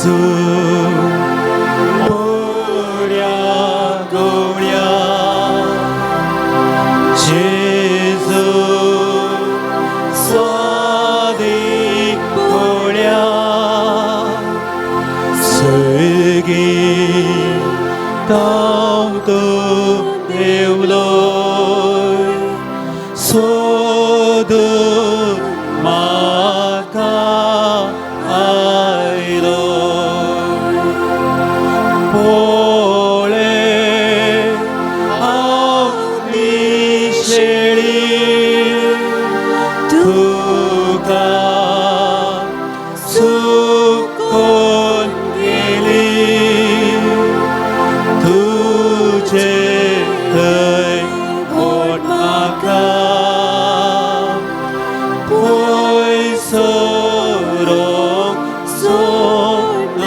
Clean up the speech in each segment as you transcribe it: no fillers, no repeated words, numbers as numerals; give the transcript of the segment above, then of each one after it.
जेजू बऱ्या गवळ्या जेजू स्वादीक गवळ्या सर्गी तांव तूं देवलोय सोदून म्हाका आयलो पळय हांव शेळी तुका चुकोन गेली तुजे थंय व्हड म्हाका पयस व्हरूंक सोडनाका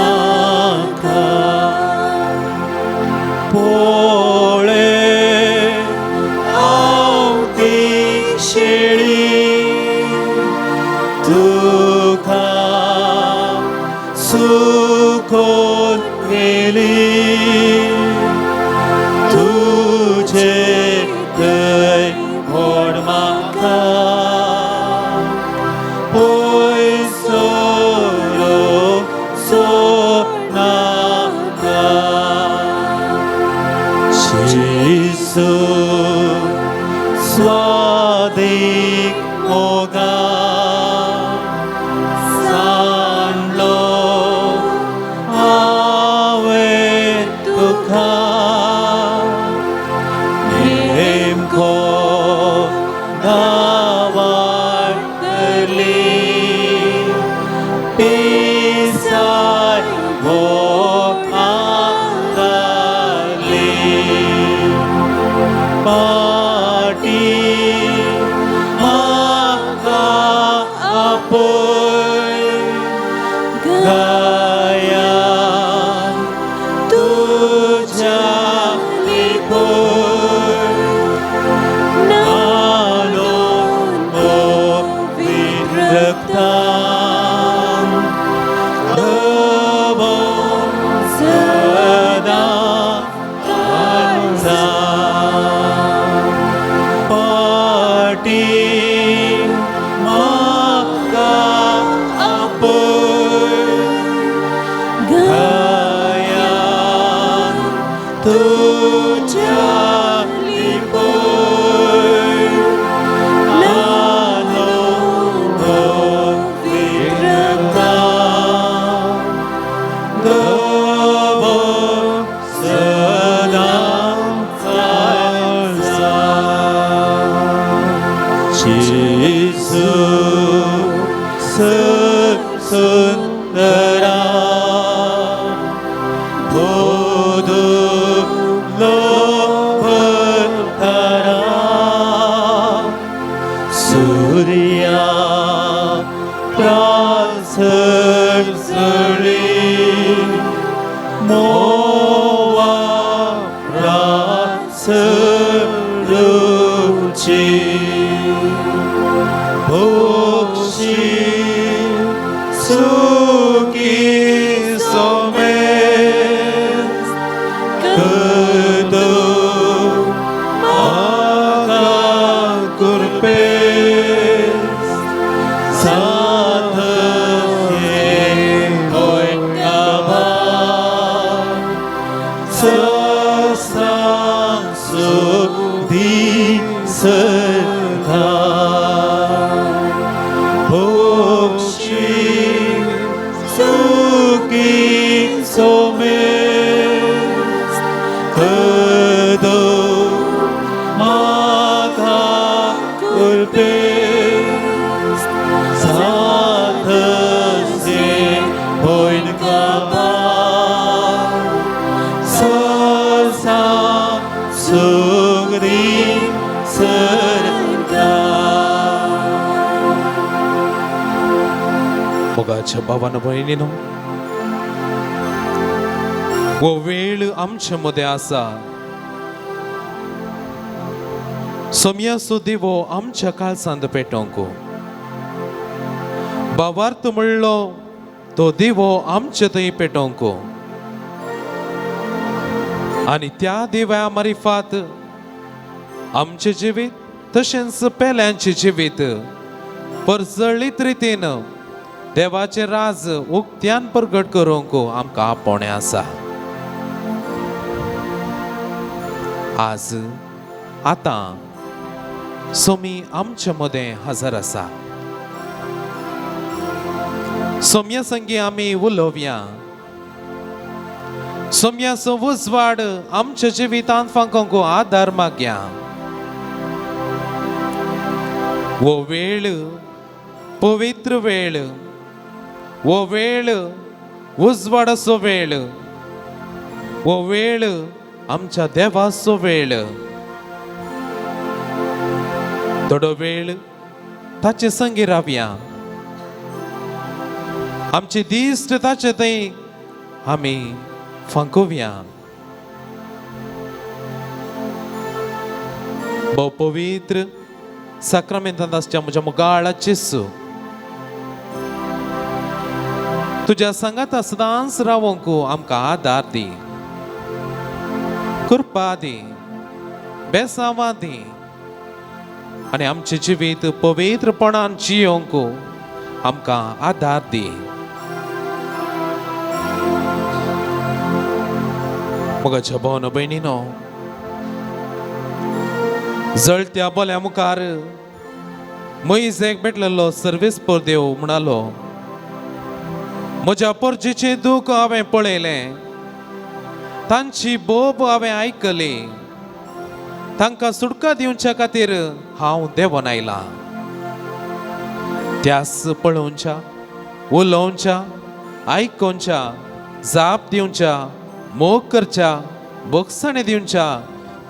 पळय हांव ती शेळी तुका चुकोन गेली तुजे थंय व्हड म्हाका पयस व्हरूंक सोडनाका जेजू स्वादीक मोगा सांडलो हांवें तुका नेमको गावाट धरली पिसाय आंगारली पाटी म्हाका आपय गळ्या तुज्या लिपय न्हाणोवन पवित्र रक्तान दवर सदां काळजांत. पाटी म्हाका आपय गळ्या तुज्या लिपय न्हाणोवन पवित्र रक्तान दवर सदां काळजांत. जेजू सुंदरा बोधलो भरतारा सूर्या प्रासळसळी मोवा प्रासरुची भोगशी सुखी सोमेस्त कर म्हाका कुरपेस्त साथ होय ससां सुख सरकार भोगशी सुखी सोमेस्त कर म्हाका कुरपेस्त साथ होयन काबार ससा सुख सरकार. मोगाच्या भावानो भयणीनो, हो वेळ आमच्या मदें आसा. सोमयाचो दिवो आमच्या काळजांत पेटोवंक. भावार्थ म्हणलो तो दिवो आमचे थंय पेटोवंक आनी त्या दिव्या मारिफात आमचें जिवीत तशेंच पेल्यांचें जिवीत परजळीत रितीन देवाचें राज उक्त्यान प्रगट करूंक आमकां आपोवणें आसा. आज आतां सोमी आमचे मदें हजर आसा. सोम्या संगी आमी उलोवया. सोम्याचो उजवाड आमच्या जिवितांत फांकोंक आदार मागया. हो वेळ पवित्र वेळ, हो वेळ उजवाडाचो वेळ, हो वेळ आमच्या देवाचो वेळ. थोडो वेळ ताचे संगी रावया. आमची दिश्ट ताचे थंय आमी फांकोवया. भोव पवित्र साक्रामेंतांत आसच्या म्हज्या मुगाळा जेसू, तुज्या सांगाता सदांच रावोंक आमकां आदार दी, कृपा दी, बेसांवां दी आनी आमचें जिवीत पवित्रपणान जियोंक आमकां आदार दी. म्हज्या भावन भयणीनो, जळत्या बोल्या मुखार मोयजेक भेटलेलो सर्वीस देव म्हणालो, म्हज्या पोरजेचें दूख हांवें पळयलें, तांची बोब हांवें आयकली, तांकां सुटका दिवच्या खातीर हांव देंवन आयलां. त्यास पळोवच्या, उलोवच्या, आयकोवच्या, जाप दिवच्या, मोग करच्या, बोगसाणे दिवच्या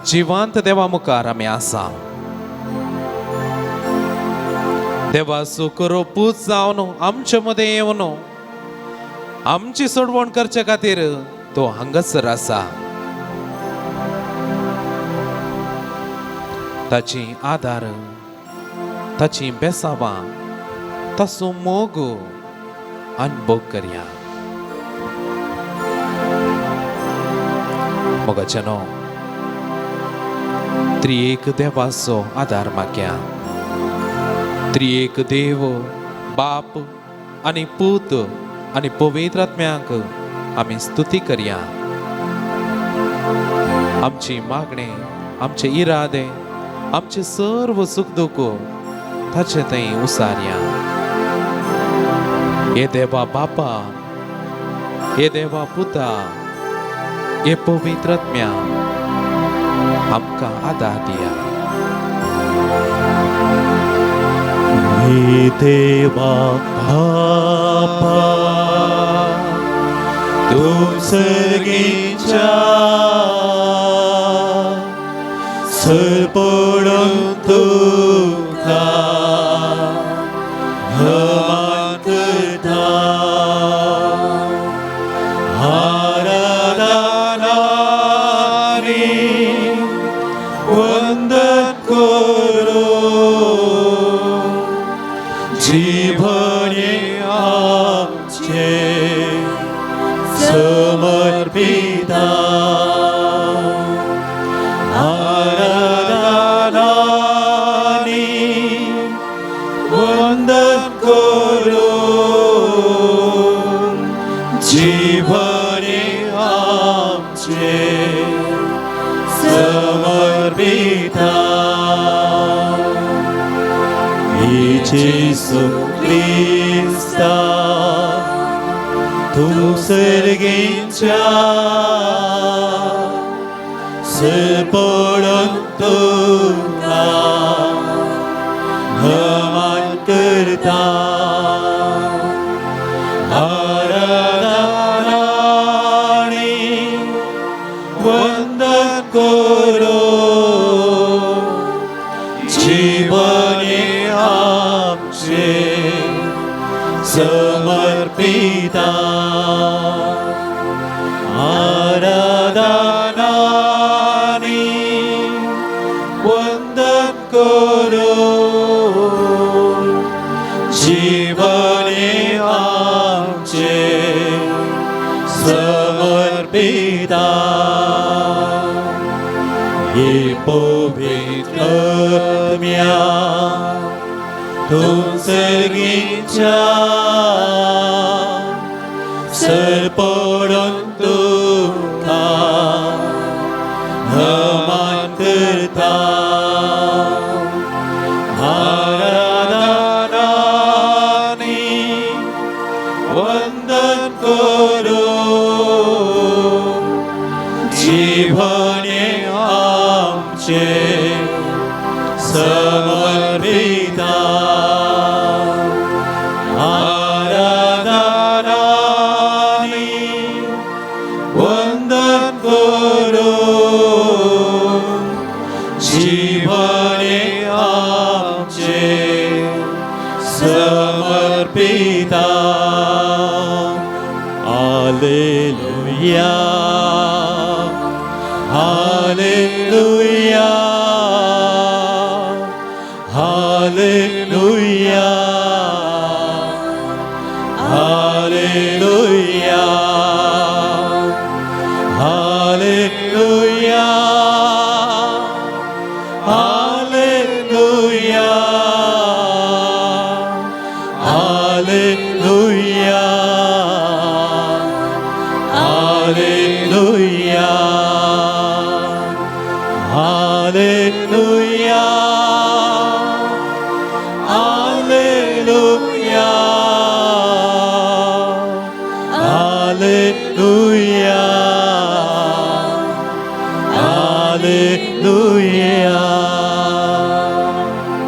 जिवांत देवा मुखार आमी आसा. देवाचो करो पूत जावन आमचे मदें येवन आमची सोडवण करचे खातीर तो हांगासर आसा. ताची आदार, ताची बेसावां, ताचो मोग अनुभव करया. मोगाचें न्हू त्रिएक देवाचो आदार मागया. त्रिएक देव बाप आनी पूत आनी पवित्र आत्म्याक आमी स्तुती करया. आमची मागणें, आमचे इरादे, आमचे सर्व सुख दुख ताचे थंय उसारया. हे देवा बापा, हे देवा पुता, हे पवित्र आत्म्या, आमकां आदार दिया. हे देवा बापा, तूं सर्गीच्या सरपळून तुका नमन करता. आराधना आनी वंदन करूं जीवने आमचे समर्पिता. आराधना आनी वंदन करूं जीवने आमचे समर्पिता. जेसू क्रिस्ता, तूं सर्गीच्या सरपळून तुका नमन करता. आराधना आनी वंदन करूं जीवने आमचे समर्पिता. आराधना आनी वंदन करूं समर्पिता ही पवित्र आत्म्या तुमसर्गीच्या सरपडून तुका नमन करता आराधनानी वंदन करू जीवने आमचे समर्पिता आराधनानी वंदन करू जीवने आमचे समर्पिता. Hallelujah, hallelujah, hallelujah, hallelujah, hallelujah, hallelujah, hallelujah, hallelujah, hallelujah, hallelujah, hallelujah, hallelujah.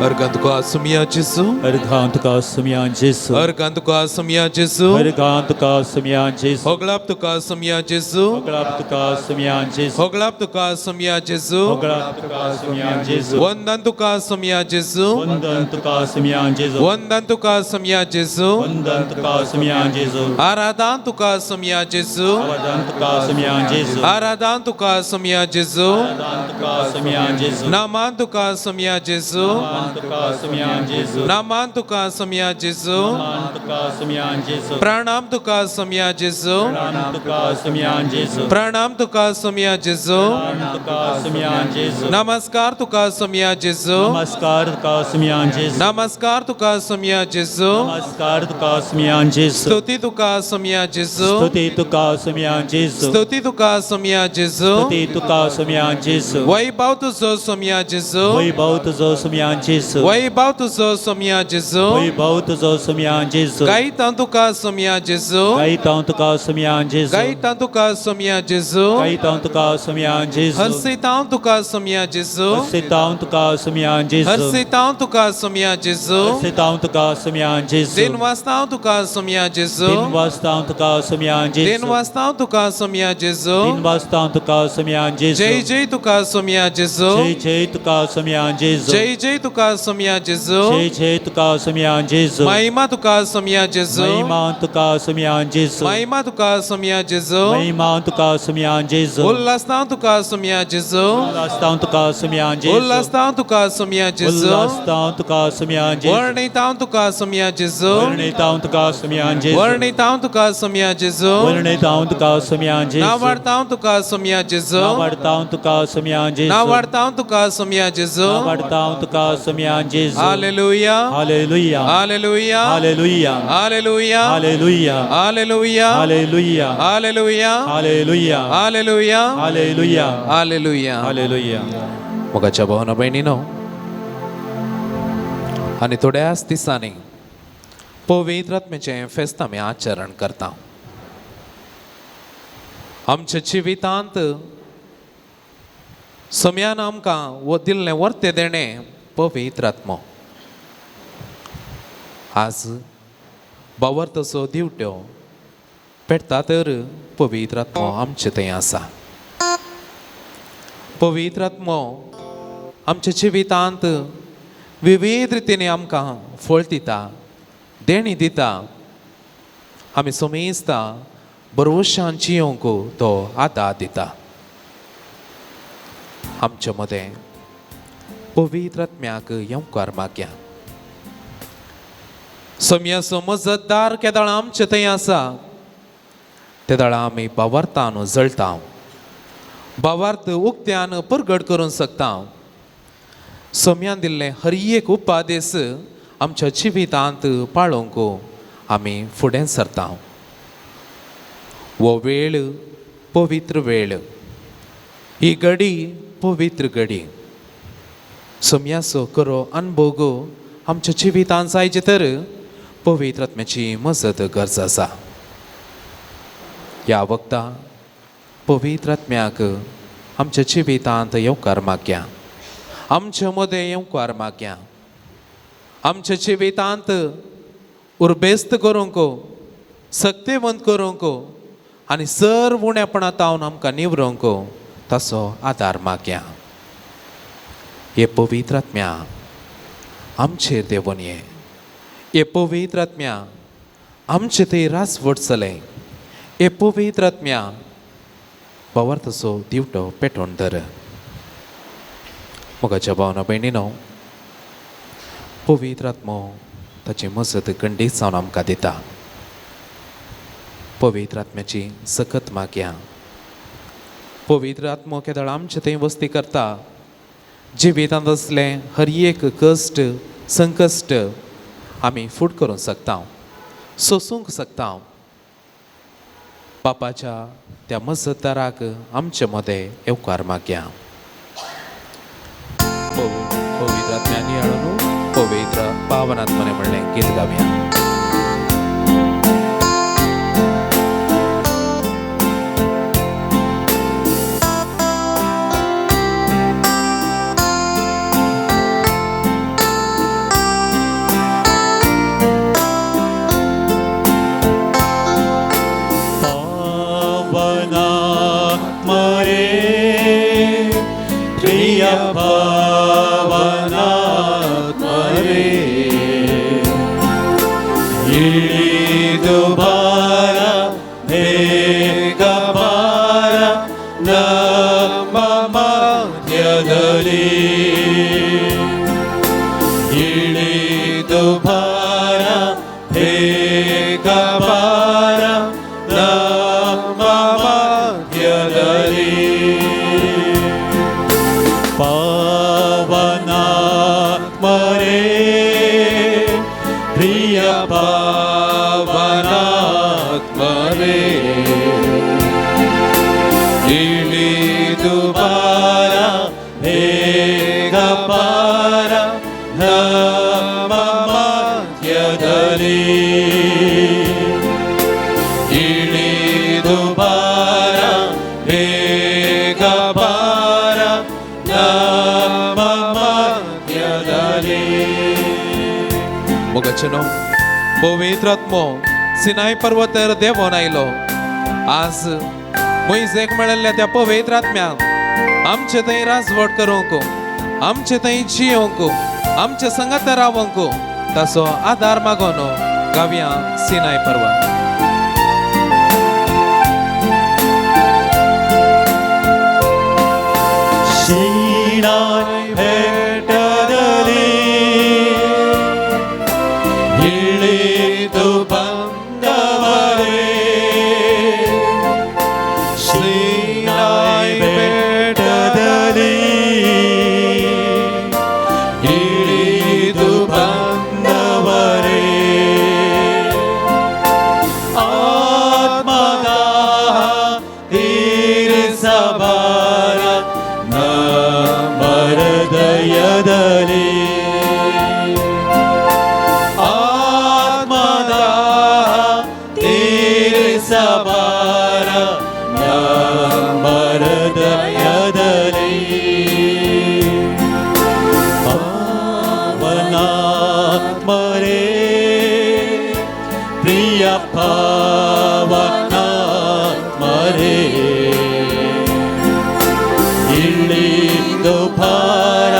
अर्गां तुका सुमया जेजू. अर्घां तुका सुमया जेजू. अर्गां तुका सुमया जेजू. अर्घां तुका सुमया जेजू. होगळाप तुका सुमया जेजू. होगळाप तुका सुमया जेजू. होगळाप तुका सुमया जेजू. होगळाप तुका सुमया जेजू. वंदन तुका सुमया जेजू. वंदन तुका सुमया जेजू. वंदन तुका सुमया जेजू. वंदन तुका सुमया जेजू. आराधन तुका सुमया जेजू. आराधन तुका सुमया जेजू. आराधन तुका सुमया जेजू. आराधन तुका सुमया जेजू. नामान तुका सुमया जेजू. नामान तुका सुमया जेजू. नामान तुका सुमया जेजू. नामान तुका सुमया जेजू. प्रणाम तुका सुमया जेजू. प्रणाम तुका सुमया जेजू. प्रणाम तुका सुमया जेजू. प्रणाम तुका सुमया जेजू. नमस्कार तुका सुमया जेजू. नमस्कार तुका सुमया जेजू. नमस्कार तुका सुमया जेजू. नमस्कार तुका सुमया जेजू. स्तुती तुका सुमया जेजू. स्तुती तुका सुमया जेजू. स्तुती तुका सुमया जेजू. स्तुती तुका सुमया जेजू. वैभव तुजो सुमया जेजू. वैभव तुजो सुमया जेजू. वैभव तुजो सुमया जेजू. वैभव तुजो सुमया जेजू. गायता तुका सुमया जेजू. गायता तुका सुमया जेजू. गायता तुका सुमया जेजू. गायता तुका सुमया जेजू. हर्षिता तुका सुमया जेजू. हर्षिता तुका सुमया जेजू. हर्षिता तुका सुमया जेजू. हर्षिता तुका सुमया जेजू. दिन वाजता तुका सुमया जेजू. दिन वाजता तुका सुमया जेजू. दिन वाजता तुका सुमया जेजू. दिन वाजता तुका सुमया जेजू. जय जय तुका सुमया जेजू. जय जय तुका सुमया जेजू. जय जय तुका सुमया जेजू. जय जय तुका सुमया जेजू. महिमा तुका सुमया जेजू. महिमा तुका सुमया जेजू. महिमा तुका सुमया जेजू. महिमा तुका सुमया जेजू. उल्हासता तुका सुमया जेजू. उल्हासता तुका सुमया जेजू. उल्हासता तुका सुमया जेजू. उल्हासता तुका सुमया जेजू. वर्णिता तुका सुमया जेजू. वर्णिता तुका सुमया जेजू. वर्णिता तुका सुमया जेजू. वर्णिता तुका सुमया जेजू. नावाडता तुका सुमया जेजू. नावाडता तुका सुमया जेजू. नावाडता तुका सुमया जेजू. नावाडता तुका सुमया जेजू. Hallelujah. Hallelujah. Hallelujah. Hallelujah. Hallelujah. Hallelujah. Hallelujah. Hallelujah. Hallelujah. Hallelujah. Hallelujah. Hallelujah. Hallelujah. Hallelujah. मोगाच्या भावना भयणीनो, आनी थोड्याच दिसांनी पवित्र आत्म्याचें फेस्त आमी आचरण करता. आमच्या जिवितांत सम्यान आमकां वो दिल्लें वर्ते देणें पवित्र आत्मो. आज बावर्तसो दिवट्यो पेटता तर पवित्र आत्मो आमचे थंय आसा. पवित्र आत्मो आमच्या जिवितांत विविध रितीने आमकां फळ दिता, देणी दिता. आमी समेस्ता बरवशान जियोंक तो आदार दिता. आमच्या मदें पवित्र आत्म्याक येवकार मागया. सम्या समजदार केदाळ आमचे थंय आसा. तेदळा आमी भावार्थान जळटा, भावार्थ उक्त्यान परगट करूंक शकता. सोम्यान दिल्लें हर एक उपादेस आमच्या जिवितांत पाळोवंक आमी फुडें सरता. हो वेळ पवित्र वेळ, ही घडी पवित्र घडी. सोम्याचो करो अनभोग आमच्या जिवितांत जायचे तर पवित्र आत्म्याची मजत गरज आसा. ह्या वखदा पवित्र आत्म्याक आमच्या जिवितांत येवकार मागया, आमचे मदें येवकार मागया. आमच्या जिवितांत उर्बेस्त करूंक, सक्तेवंत करूंक आनी सर्व उणेपणा तावन आमकां निवरूंक ताचो आदार मागया. हे पवित्र आत्म्या आमचेर देंवून ये, हे पवित्र आत्म्या आमचे ते रासवट चले, हे पवित्र आत्म्या भावार्थाचो दिवटो पेटोवन धर. मोगाच्या भावना भयणीनो, पवित्र आत्मो ताची मजत खंडीत जावन आमकां दिता. पवित्र आत्म्याची सकत मागया. पवित्र आत्मो केदळ आमचे थंय वस्ती करता. जिवितांत आसलें हर एक कश्ट संकश्ट आमी फूट करूंक शकता, सोसूंक शकता. बापाच्या त्या मजतदाराक आमचे मदें येवकार मागया. पवित्र आत्म्यानी हाडून पवित्र पावनात्मने म्हणलें गीत गावया. पावनात्मरे प्रिय पावनात्मरे, इಳಿದು ಬಾರ ಬೇಗ ಬಾರ ನಮ್ಮ ಮಧ್ಯದಲ್ಲಿ, ಇಳಿದು ಬಾರ ಬೇಗ ಬಾರ ನಮ್ಮ ಮಧ್ಯದಲ್ಲಿ. ಪಾವನಾತ್ಮರೇ ಪ್ರಿಯ ಪಾವನಾತ್ಮರೇ, ಇಳಿದು ಬಾರ ಬೇಗ ಬಾರ ನಮ್ಮ ಮಧ್ಯದಲ್ಲಿ, ಇಳಿದು ಬಾರ ಬೇಗ ಬಾರ ನಮ್ಮ ಮಧ್ಯದಲ್ಲಿ. मोगाचेनो, पवित्र आत्मो सिनाय पर्वतार देंवोन आयलो. आज मोयजेक मेळिल्ल्या त्या पवित्र आत्म्याक आमचे थंय राजवट करूंक, आमचे थंय जियोवंक, आमचे संगात रावंक ताचो आदार मागोन गावया सिनाय पर्वत. ಸೀನಾಯ್ ಬೆಟ್ಟದಲ್ಲಿ ಇಳಿದು ಬಂದವರೇ, ಸೀನಾಯ್ ಬೆಟ್ಟದಲ್ಲಿ ಇಳಿದು ಬಂದವರೇ, ಆತ್ಮದಾಹ ತೀರಿಸಬಾರ ನಮ್ಮ ಹೃದಯದಲ್ಲಿ, ಆತ್ಮದಾಹ ತೀರಿಸಬಾರ ನಮ್ಮ ಹೃದಯದಲ್ಲಿ. ಪಾವನಾತ್ಮರೇ ಪ್ರಿಯ ಪಾವನಾತ್ಮರೇ, ಇಳಿದು ಬಾರ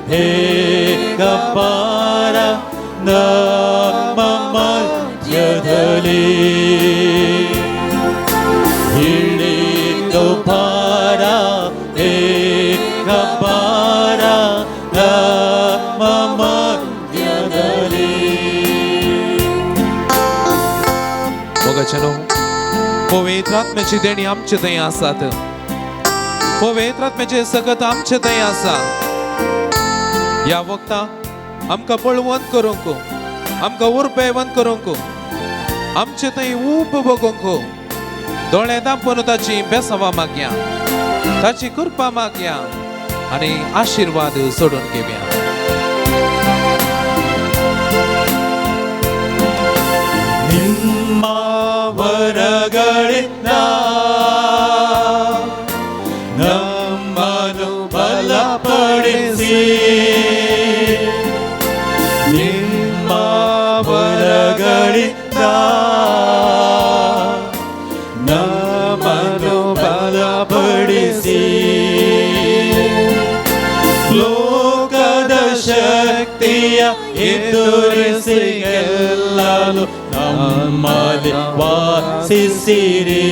ಬೇಗ ಬಾರ ನಮ್ಮ ಮಧ್ಯದಲ್ಲಿ, ಇಳಿದು ಬಾರ ಬೇಗ ಬಾರ ನಮ್ಮ ಮಧ್ಯದಲ್ಲಿ. मोगाचेनो, पवित्र पवित्र आत्म्याची देणी आमचे थंय आसात. पवित्र आत्म्याचे सगत आमचे थंय आसा. ह्या वखदां आमकां बळवंत करूंक, आमकां उर्बेवंत करूंक, आमचे थंय ऊब बगोवंक, दोळे दांपून ताची बेसांवां मागया, ताची कृपा मागया आनी आशिर्वाद सोडून घेवया. ನಿಮ್ಮ ವರಗಳಿಂದ ನಮ್ಮನ್ನು ಬಲಪಡಿಸಿ, ನಿಮ್ಮ ವರಗಳಿಂದ ನಮ್ಮನ್ನು ಬಲಪಡಿಸಿ, ಲೋಕದ ಶಕ್ತಿಯ ಎದುರಿಸಿ ಗೆಲ್ಲಲು ನಮ್ಮಲ್ಲಿ ವಾಸಿಸಿರಿ.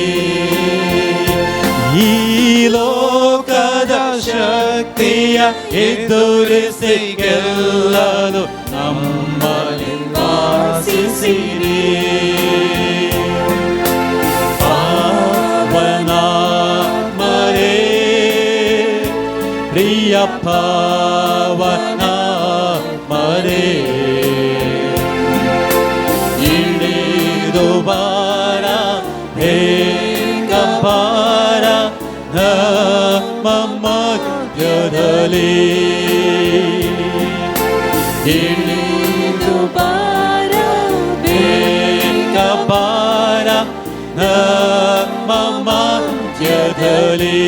ಈ ಲೋಕದ ಶಕ್ತಿಯ ಎದುರಿಸಿ ಗೆಲ್ಲಲು ನಮ್ಮಲ್ಲಿ ವಾಸಿಸಿರಿ. ಪಾವನಾತ್ಮರೇ, ಪ್ರಿಯ ಪಾವನಾತ್ಮರೇ, ಇಳಿದು ಬಾರ, ಬೇಗ ಬಾರ ನಮ್ಮ ಮಧ್ಯದಲ್ಲಿ. ಇಳಿದು ಬಾರ, ಬೇಗ ಬಾರ ನಮ್ಮ ಮಧ್ಯದಲ್ಲಿ.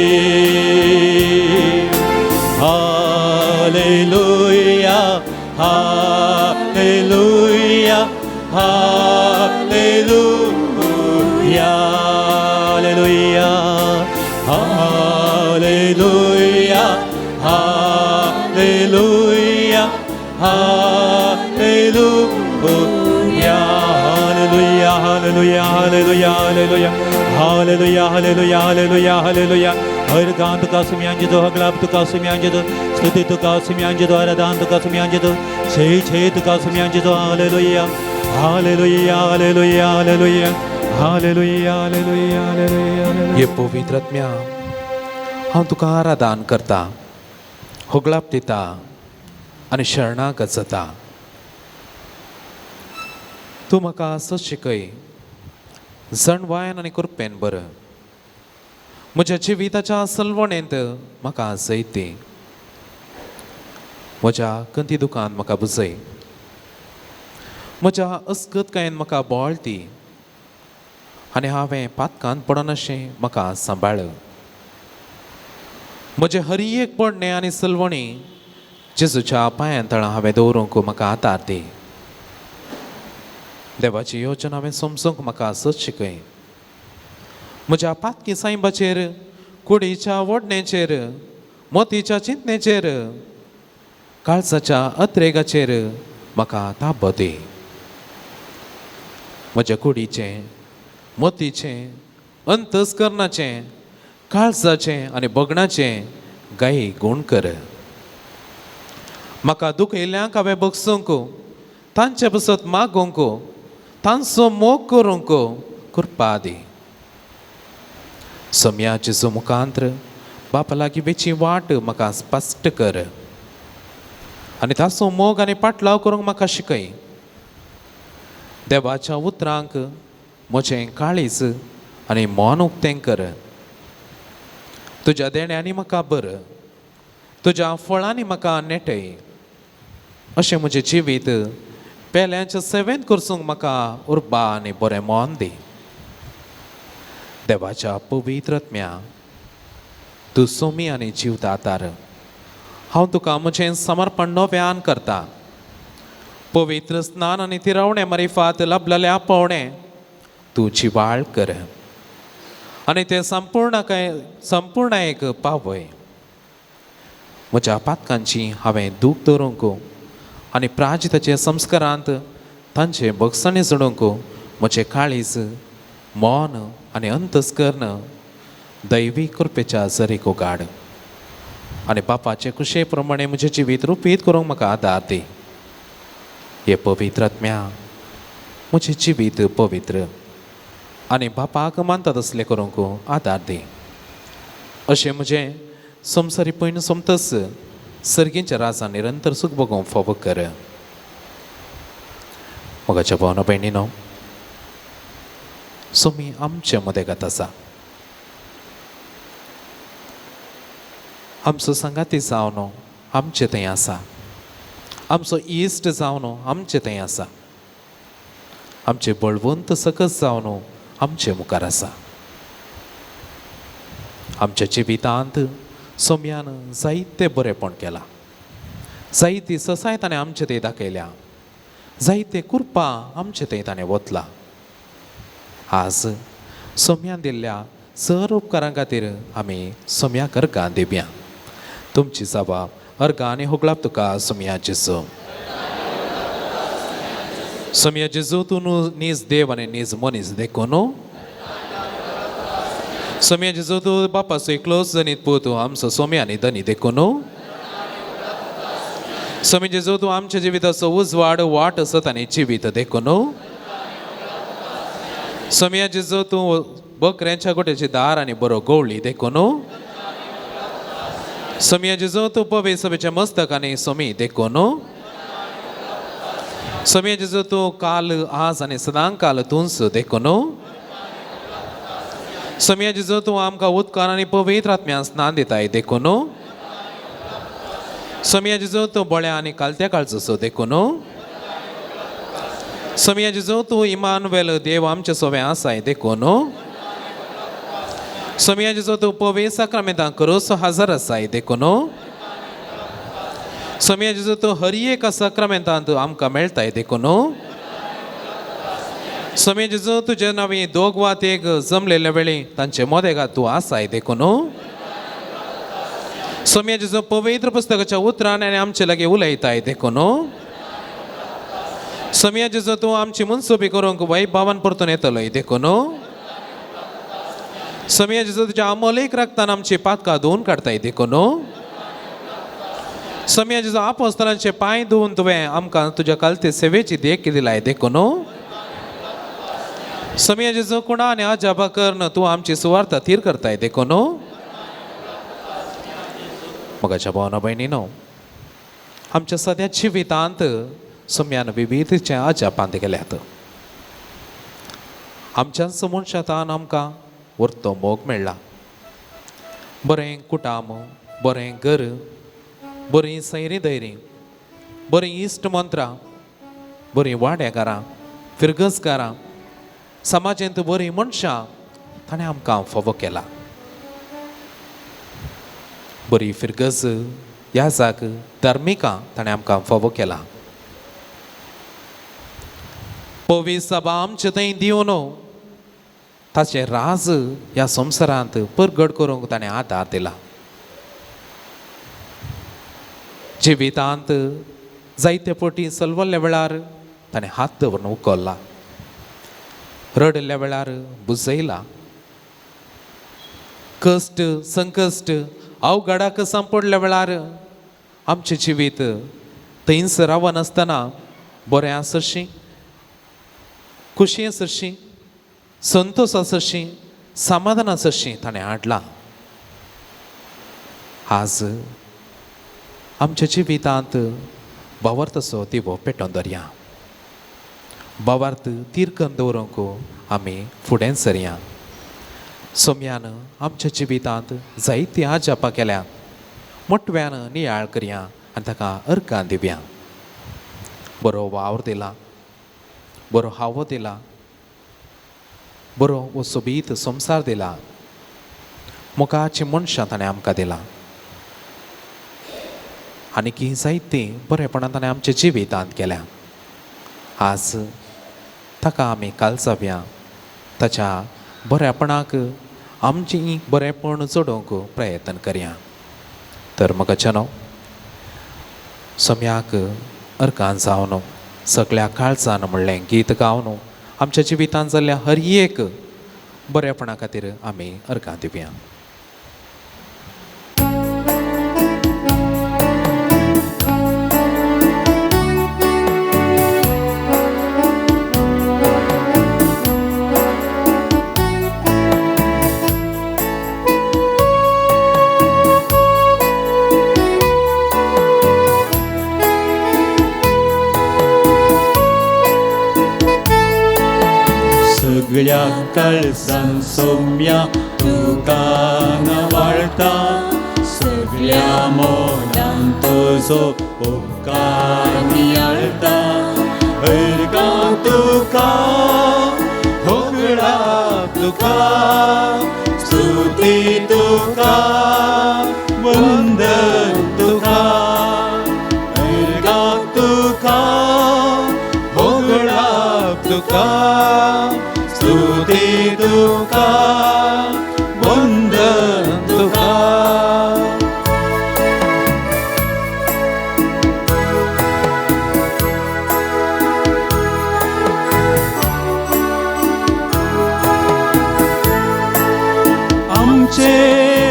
Hallelujah, hallelujah, hallelujah, hallelujah, hallelujah, hallelujah, hallelujah, hallelujah, hallelujah, hallelujah, hallelujah, hallelujah, hallelujah, hallelujah, hallelujah. हर गान तुका सुम्यांजदो, हगलाब तुका सुम्यांजदो, स्तुति तुका सुम्यांजदो, आराधन तुका सुम्यांजदो, छे छे तुका सुम्यांजदो. Hallelujah, hallelujah, hallelujah, hallelujah, hallelujah, hallelujah, hallelujah. हे पवित्र आत्म्या, हांव तुका आराधन करता, होगळाप दिता आनी शरणागत जाता. तूं म्हाका असो शिकय, जणवायन आनी कृपेन बरं म्हज्या जिविताच्या सलवणेंत म्हाका जैत दी. म्हज्या कंती दुकान म्हाका बुजय, म्हज्या अस्कतकायेन म्हाका बळ दी आनी हांवें पातकान पडनाशें म्हाका सांबाळ. म्हजें हर एक पडणें आनी सलवणी जेजूच्या पांयां तळां हांवें दवरूंक म्हाका आदार दी. देवाची योजना हांवें समजूंक म्हाका असोच शिकय. म्हज्या पातकी सायबाचेर, कुडीच्या वडणेचेर, मोतीच्या चिंतनेचेर, काळजाच्या अत्रेगाचेर म्हाका ताबो दी. म्हज्या कुडीचें, मोतीचें, अंतस्करणाचें, काळजाचें आनी बगणाचें गाय गूण कर. म्हाका दुखयल्ल्यांक हांवें बगसूंक, तांचे पासत मागूंक, तांचो मोग करूंक कृपा दी. सम्या जेजू मुखांत्र बापा लागीं वेची वाट म्हाका स्पश्ट कर आनी ताचो मोग आनी पाटलाव करूंक म्हाका शिकय. देवाच्या उतरांक म्हजें काळीज आनी मन उक्तें कर. तुज्या देण्यांनी म्हाका बर, तुज्या फळांनी म्हाका नेटय. अशें म्हजें जिवीत पेल्यांच्या सेवेंत करसूंक म्हाका उर्बा आनी बरें मन दी. देवाच्या पवित्र आत्म्या, तूं सोमी आनी जीवदातार, हांव तुका म्हजें समर्पण नव्यान करता. पवित्र स्नान आनी तिरवणें मारिफात लाबलेलें आपोवणें तूं जिवाळ कर आनी तें संपूर्ण काय संपूर्णायेक पावय. म्हज्या पातकांची हांवें दूख दवरूंक आनी प्राजिताचे संस्कारांत तांचे भोगसणी जोडूंक म्हजें काळीज, मन आनी अंतस्कर्ण दैवी कृपेच्या जरीक उगाड आनी बापाचे कुशे प्रमाणे म्हजें जिवीत रुपीत करूंक म्हाका आदार दी. हे पवित्र आत्म्या, म्हजें जिवीत पवित्र, आनी बापाक मानता तसलें करूंक आदार दी. अशें म्हजें संवसारी पयण सोमतच सर्गींच्या राजान निरंतर सूख भोगोवंक फावो कर. मोगाच्या भावना भयणीनो, सोमी आमचे मदेगात आसा. आमचो सांगाती जावन आमचे थंय आसा. आमचो इश्ट जावन आमचे थंय आसा. आमचे बळवंत सकस जावन आमचे मुखार आसा. आमच्या जिवितांत सोम्यान जायते बरेपण केलां, जायती ससाय ताणें आमचे थंय दाखयल्या, जायते कुरपा आमचे थंय ताणें वतला. आज सोम्यान दिल्ल्या सर उपकारां खातीर आमी सोम्याक अर्गां दिवया. तुमची जबाब अर्गां आनी होगळाप तुका सोम्या जेजू. सोम्या जेजू, तूं नीज देव आनी नीज मनीस देखून. सोम्या जेजू, तूं बापाचो एकलोच जनीत पूत, आमचो सोम्या आनी धनी देखून. सोम्या जेजू, तूं आमच्या जिविताचो उजवाड, वाट असत आनी जिवीत देखून. सोम्या जेजू, तूं बकऱ्यांच्या गोट्याची दार आनी बरो गवळी देखून. सोम्या जेजू, तूं पवे सभेच्या मस्तक आनी सोमी देखून. सोम्या जेजू, तूं काल आज आनी सदां काल तूंच देखून. सोम्या जेजू, तूं आमकां उदकान आनी पवित्र आत्म्यान स्नान दिताय देखून. सोम्या जेजू, तूं बळ्या आनी कालत्या काळजोसो देखून. सोम्या जेजू, तूं इमानुएल देव आमचे सोवे आसाय देखून. सोम्या जेजू, तूं पवित्र साक्रामेंतां करोसो हजर आसाय देखून. सोम्या जेजू, तूं हर एका साक्रामेंतांत आमकां मेळटाय देखून. सोम्या जेजू, तुजे नवी दोग वा तेग जमलेल्या वेळी तांचे मोदेगात तूं आसाय देखून. सोम्या जेजू, पवित्र पुस्तकाच्या उतरान आनी आमचे लागीं उलयताय देखून. सोम्या जेजू, तूं आमची मनसुबी करूंक वैभावान परतून येतलोय देखून. सोम्या जेजू, तुज्या अमोलीक रक्तान आमची पातकां धुवून काडताय देखून. सोम्या जेजू, आपोस्तलांचे पांय धुवून तुवें आमकां तुज्या कालते सेवेची देख दिलाय देखून. सोम्या जेजू, कुणा आनी अजापा करून तूं आमची सुवार्थ थीर करताय देखून. मोगाच्या भावना भयणीनो, आमच्या सद्या जिवितांत सोम्यान विविधचे अजापांत गेल्यात. आमच्याच मनशातान आमकां व्हरतो मोग मेळ्ळा. बरें कुटाम, बरें घर, बरीं सैरीं दैरीं, बरीं इश्ट मंत्रां, बरीं वाड्याकारां, फिरगजकारां, समाजेंत बरीं मनशां ताणें आमकां फावो केला. बरी फिरगज याजाक धार्मिकां ताणें आमकां फावो केला. पवी सभा आमचे थंय दिवन ताचें राज ह्या संवसारांत परगट करूंक ताणें आदार दिला. जिवितांत जायते पटी सलवल्ल्या वेळार ताणें हात दवरून उखल्ला, रडल्ल्या वेळार बुजयला. कश्ट संकश्ट अवघडाक सांपडल्या वेळार आमचें जिवीत थंयच रावनासतना बरें आसशी, खुशी आसशी, संतोश आसशी, समाधान आसशी ताणें हाडलां. आज आमच्या जिवितांत भावार्थाचो दिवो पेटोवन दवरया. भावार्थ तीर दवरूंक आमी फुडें सरया. सोम्यान आमच्या जिवितांत जायतीं आजापां केल्या. मोटव्यान नियाळ करया आनी ताका अर्गां दिवया. बरो वावर दिला, बरो हावो दिला, बरो वो सोबीत संवसार दिला, मुखाची मनशां ताणें आमकां दिला आनी की जायतीं बरेपणां ताणें आमच्या जिवितांत केल्या. आज ताका आमी कालचावया, ताच्या बरेपणाक आमची बरेपण जोडोवंक प्रयत्न करया. तर म्हाका सोम्याक अर्गां जावन सगळ्या काळजान म्हणलें गीत गावन आमच्या जिवितांत जाल्ल्या हर एक बरेपणा खातीर आमी अर्गां दिवया. काळजान सोम्या तुका नवाळता सगळ्या मोलान तुजो उपकार नियाळता अर्गां तुका होगळा तुका स्तुती तुका वंदन तुका अर्गां तुका होगळा तुका स्तुती तुका वंदन तुका. आमचे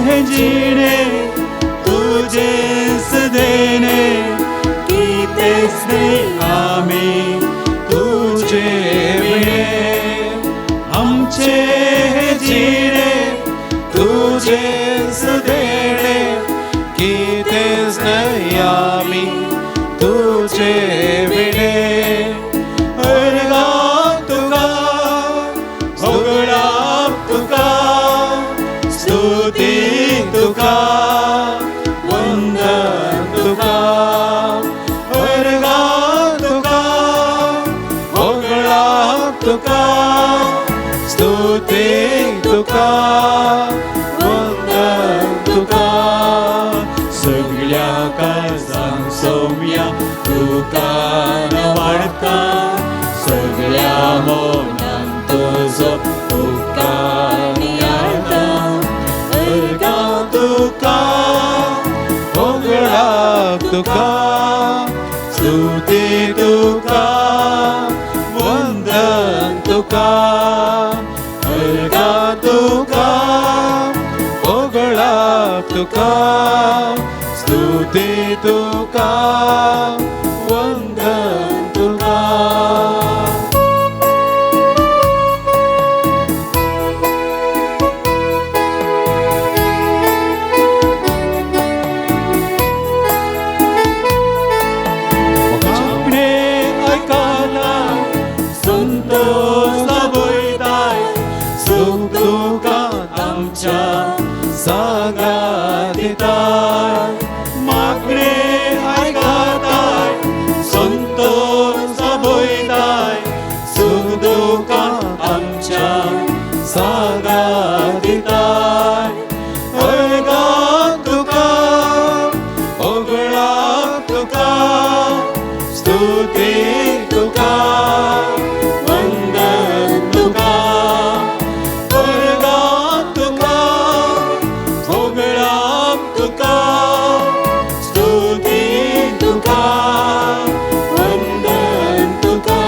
हे जिणे तुझेच देणे कितेच न्ही आमी तुझे विणे आमचे हे जिणे तुझेच देणे कितेंच न्हय आमी तुझे विणे. अर्गां तुका होगळाप तुका स्तुती तुका वंदन तुका अर्गां तुका होगळाप तुका स्तुती तुका वंदन तुका. सगळ्या काळजान सोम्या तुका नवाळता सगळ्या मोनान तुजो उपकार नियाळता अर्गां तुका होगळाप तुका स्तुती तुका वंदन तुका अर्गां तुका होगळाप तुका स्तुती तुका वंदन तुका. आपणे आयकला संतोष लाभयताय सुख दुखां आमच्या सांगात दिताय मागणे आयकताय संतोष लाभयताय सुख दुखां आमच्या सांगात दिताय. अर्गां तुका होगळाप तुका स्तुती तुका वंदन तुका अर्गां तुका होगळाप तुका स्तुती तुका वंदन तुका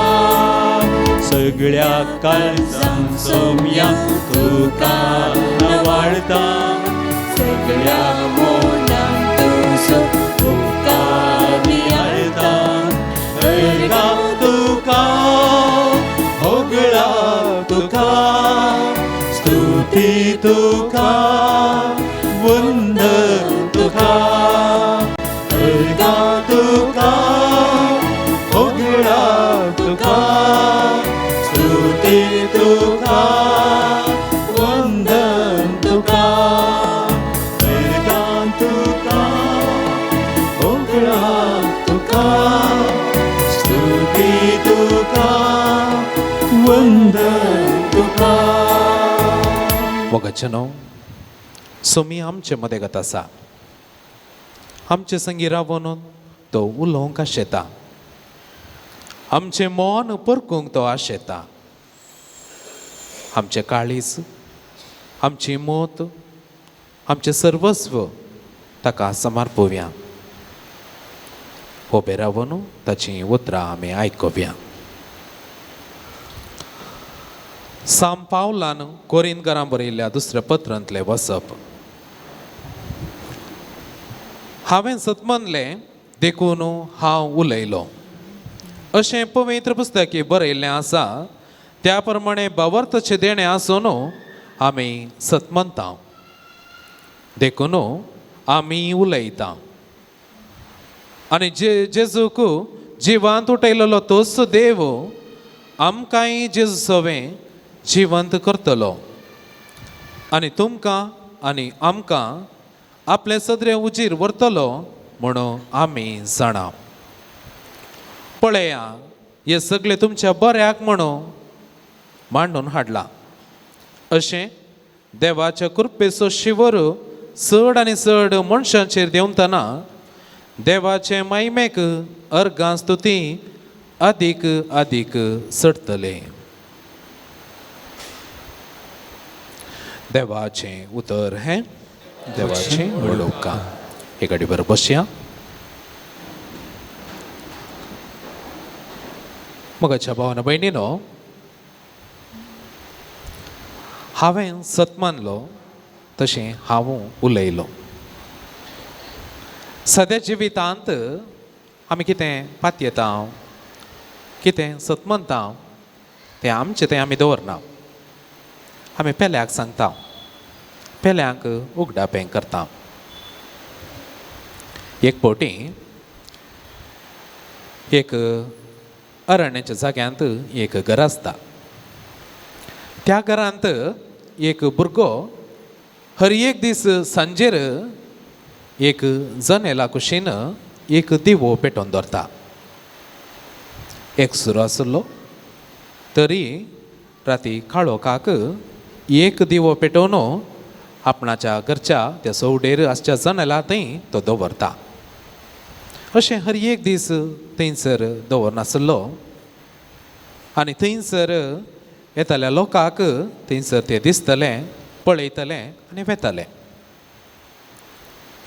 सगळ्या काळजान सोम्या तुका नवाळता सगळ्या मोलान तुजो उपकार नियाळता अर्गां तुका होगळाप तुका स्तुती तुका वंदन तुका अर्गां तुका होगळाप तुका स्तुती तुका वंदन तुका अर्गां तुका होगळाप तुका स्तुती तुका वंदन तुका. मोगाचेनो सोमी आमचे मदेगत आसा आमचे संगी रावन तो उलोवंक आशेता आमचें मन परकूंक तो आशेता आमचें काळीज आमची मोत आमचें सर्वस्व ताका समर्पोवया. उबे रावन ताचीं उतरां आमी आयकुया. साम पावलान कोरिंदकारां बरयल्ल्या दुसऱ्या पत्रांतलें वसप. हांवें सत मानलें देखून हांव उलयलो अशें पवित्र पुस्तकी बरयल्लें आसा. त्या प्रमाणे भावार्थाचें देणें आसून आमी सत मानता देखून आमी उलयता. आनी जेजूक जिवांत उठयलेलो तोच देव आमकांय जेजू सवें जिवंत करतलो आनी तुमकां आनी आमकां आपले सदरे उजीर व्हरतलो म्हणून आमी जाणा. पळया, हे सगळे तुमच्या बऱ्याक म्हणून मांडून हाडला. अशें देवाच्या कृपेचो शिवर चड आनी चड मनशांचेर देंवतना देवाचे मायमेक अर्गां स्तुती अदीक अदीक चडटले. देवाचें उतर हें देवाचें उलोवका. हे गाडी बरोबर बसया. मोगाच्या भावान भयणीनो, हांवें सत मानलो तशें हांव उलयलो. सद्या जिवितांत आमी कितें पातयेता, कितें सत मानता तें आमचें तें आमी दवरना. आमी पेल्याक सांगता, पेल्यांक उगडापें करता. एक फावटी एक अरण्याच्या जाग्यांत एक घर आसता. त्या घरांत एक भुरगो हर एक दीस सांजेर एक जनेला कुशीन एक दिवो पेटोवन दवरता. एक सुरो आसलो तरी राती काळोखाक एक दिवो पेटोवन आपणाच्या घरच्या त्या सवडेर आसच्या जनेला थंय तो दवरता. अशें हर एक दीस थंयसर दवरनासलो आनी थंयसर येतल्या लोकांक थंयसर ते दिसतले, पळयतले आनी वेतले.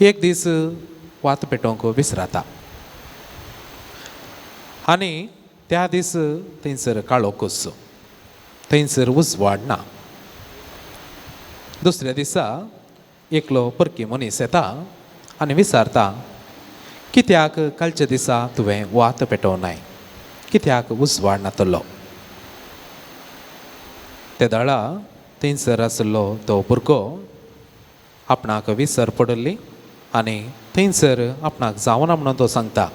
एक दीस वात पेटोवंक विसराता आनी त्या दीस थंयसर काळोखूच, थंयसर उजवाड ना. दुसऱ्या दिसा एकलो परकी मनीस येता आनी विचारता, कित्याक कालच्या दिसा तुवें वात पेटोवनाय, कित्याक उजवाड नातलो? ते दाळा थंयसर आसलो तो भुरगो आपणाक विसर पडिल्ली आनी थंयसर आपणाक जावना म्हणून तो सांगता.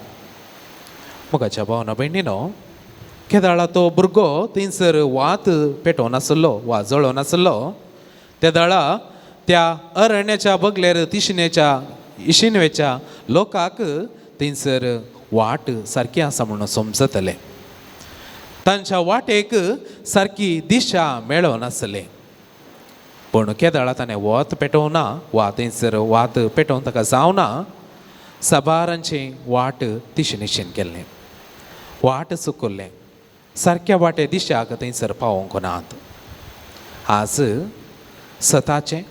मोगाच्या भावना भयणीनो, केदाळा तो भुरगो थंयसर वात पेटोवनासलो वा जळोवनासलो त्या दाळा त्या अरण्याच्या बगलेर तिशिनेच्या इशिनवेच्या लोकांक थंयसर वाट सारकी आसा म्हणून समजतले. तांच्या वाटेक सारकी दिशा मेळनासले. पूण केदाळा ताणें वत पेटोवना वा थंयसर वात पेटोवन ताका जावना, साबारांची वाट तिशेनिशेन केल्लें, वाट चुकल्लें, सारक्या वाटे दिशाक थंयसर पावोवंक नात. आज सताचें,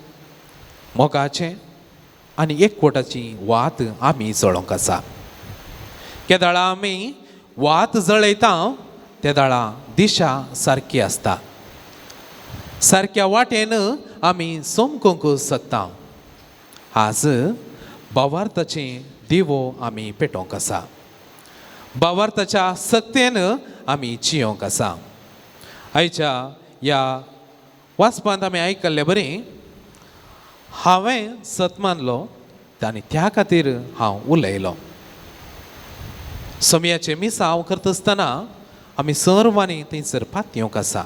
मोगाचें आनी एकवटाची वात आमी जळोवंक आसा. केदाळा आमी वात जळयता तेदाळा दिशा सारकी आसता, सारक्या वाटेन आमी समकूंक शकता. आज भावार्थाचे दिवो आमी पेटोवंक आसा, भावार्थाच्या सक्तेन आमी जियोंक आसा. आयच्या ह्या वाचपांत आमी आयकल्ले बरी हांवें सत मानलो आनी त्या खातीर हांव उलयलो. समयाचें मिसांव करता आसतना आमी सर्वांनी थंयसर पातयेवंक आसा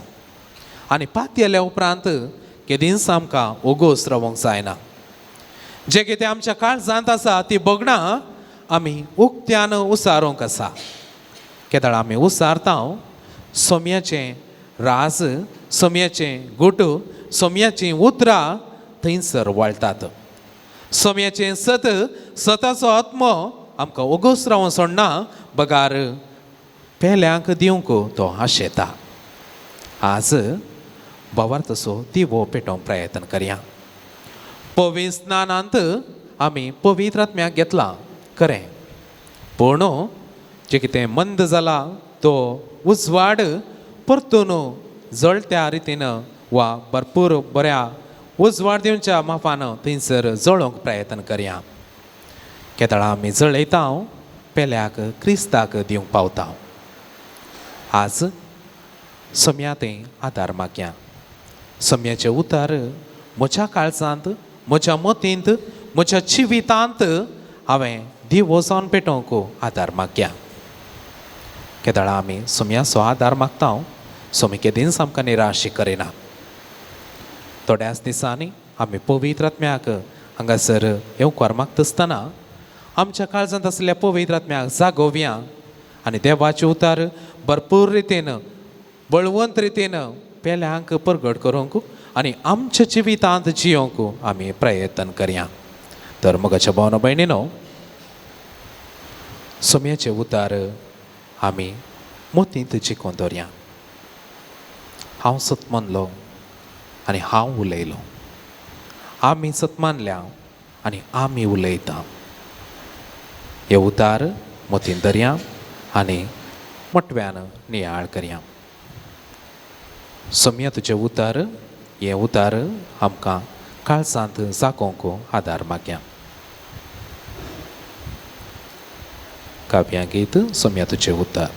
आनी पातयेल्या उपरांत केदींच आमकां ओगोस रावंक जायना. जें कितें आमच्या काळजांत आसा ती भोगणां आमी उक्त्यान उसारोंक आसा. केदळा आमी उसारता सोम्याचें राज, सोम्याचें गुट, सोम्याचीं उतरां थंयसर वळटात. सोम्याचें सत, सताचो आत्मो आमकां ओगोस रावों सोडना, बगार पेल्यांक दिवंक तो आशेता. आज भावार्थाचो दिवो पेटोवंक प्रयत्न करया. पवित्र स्नानांत आमी पवित्र आत्म्याक घेतला खरें, पूण जें कितें मंद जाला तो उजवाड परतून जळत्या रितीन वा भरपूर बऱ्या उजवाड दिवच्या मापान थंयसर जळोवंक प्रयत्न करया. केदळा आमी जळयता पेल्याक क्रिस्ताक दिवंक पावता. आज सम्या तें आदार मागया. सम्याचें उतार म्हज्या काळजांत, म्हज्या मतींत, म्हज्या जिवितांत हांवें दिवो जावन पेटोवंक आदार मागया. केदळा आमी सम्याचो आदार मागता सोमी केदींच आमकां निराश करिना. थोड्याच दिसांनी आमी पवित्र आत्म्याक हांगासर येवकार मागता आसतना आमच्या काळजांत आसल्या पवित्र आत्म्याक जागोवया आनी देवाचें उतार भरपूर रितीन बळवंत रितीन पेल्यांक परगट करूंक आनी आमच्या जिवितांत जियोंक आमी प्रयत्न करया. तर मोगाच्या भावना भयणीनो, सोम्याचें उतार आमी मोतींत जिखून दवरया. हांव सत मानलो आनी हांव उलयलो, आमी सत मानल्या आनी आमी उलयता. हे उतार मोतीन धरया आनी मोटव्यान नियाळ करया. सोम्या तुजें उतार, हें उतार आमकां काळजांत जागोवंक आदार मागया. काव्यां गीत सोम्या तुजें उतार.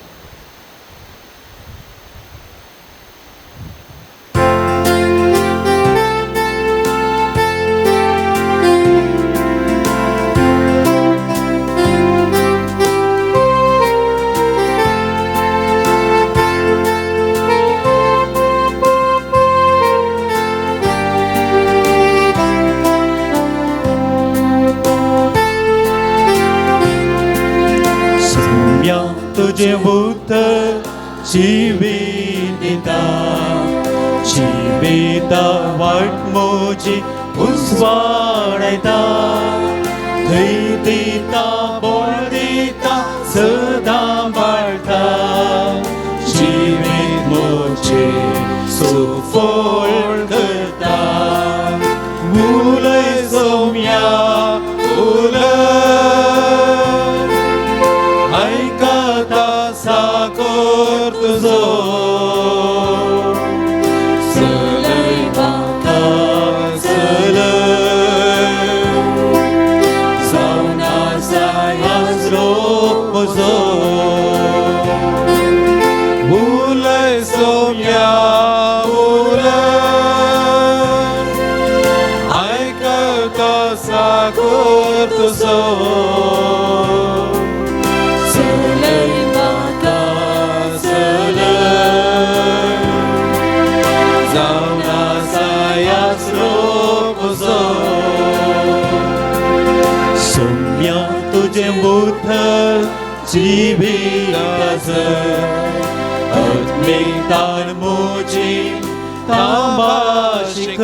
तुझे उतर जिविता जिविता वाट मोजी उजवाडयता, थंय दिता बोल दिता सदां बाळटा, जिवीत मोजे सुफळ करता. उलय सोम्या उलय, आयकता साकोर तुजो, चलय म्हाका चलय, जावन आसा आसरो म्हजो. उलय सोम्या उलय, आयकता साकोर तुजो, चलय म्हाका चलय, जावन आसा आसरो म्हजो. सोम्या तुजें उतर जिविताचो, आत्मिकतान म्हजी तांबाशीक,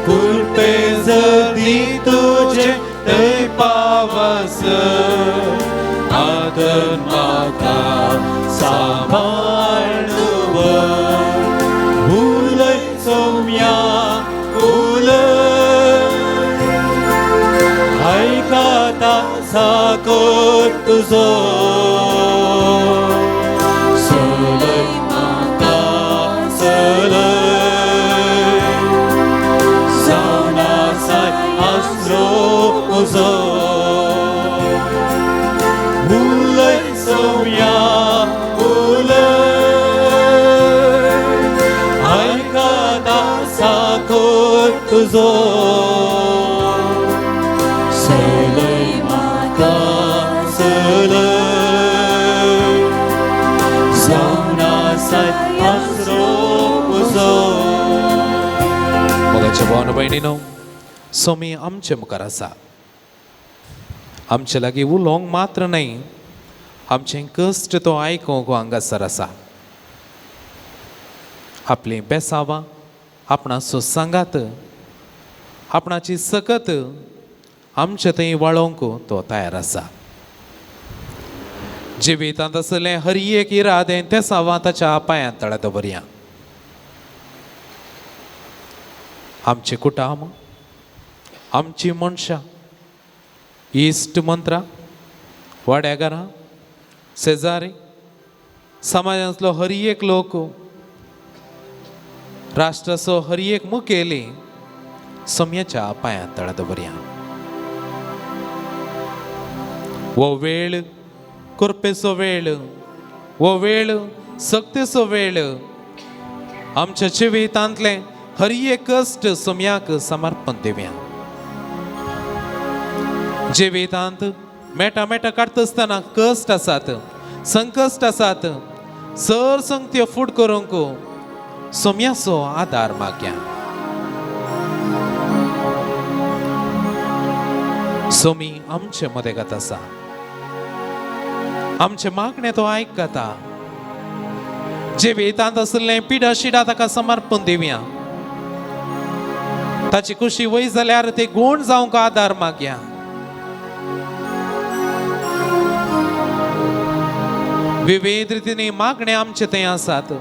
कृपे जदी तुजें थंय पावस, आदर म्हाका सांबाळून. उलय सोम्या उलय, आयकता साकोर तुजो, चलय म्हाका चलय, जावन आसा आसरो म्हजो. उलय सोम्या उलय, आयकता साकोर तुजो, चलय म्हाका चलय, जावन आसा आसरो म्हजो. मोगाच्या भावानो भयणीनो, सोमी आमचे मुखार आसा. आमचे लागीं उलोवंक मात्र न्हय, आमचें कश्ट तो आयकूंक हांगासर आसा. आपलीं बेसावां, आपणाचो सांगात, आपणाची सकत आमचे थंय वाळोवंक तो तयार आसा. जिवितांत आसलें हर एक इरादें तेसावां ताच्या पांयांत तळ्या दवरया. आमचें कुटुंब, आमची मनशां, इश्ट मंत्रां, वाड्याघरां, शेजारी, समाजांतलो हर एक लोक, राष्ट्राचो हर एक मुखेली सोम्याच्या पांयांत तळ्या दवरया. हो वेळ कृपेचो वेळ, हो वेळ सक्तेचो वेळ. आमच्या जिवितांतलें हर एक कश्ट सोम्याक समर्पण दिवया. जिवितांत मेटा मेटा काडटा आसतना कश्ट आसात, संकश्ट आसात, सर संगत्यो फूट करूंक सोम्याचो आदार माग्या. सोमी आमचे मदेगात आसा, आमचे मागणे तो आयकता. जे वेतांत आशिल्लें पिडा शिडा ताका समर्पण दिवया. ताची खुशी वय जाल्यार ते गुण जावंक आदार मागया. विविध रितींनी मागणे आमचे थंय आसात.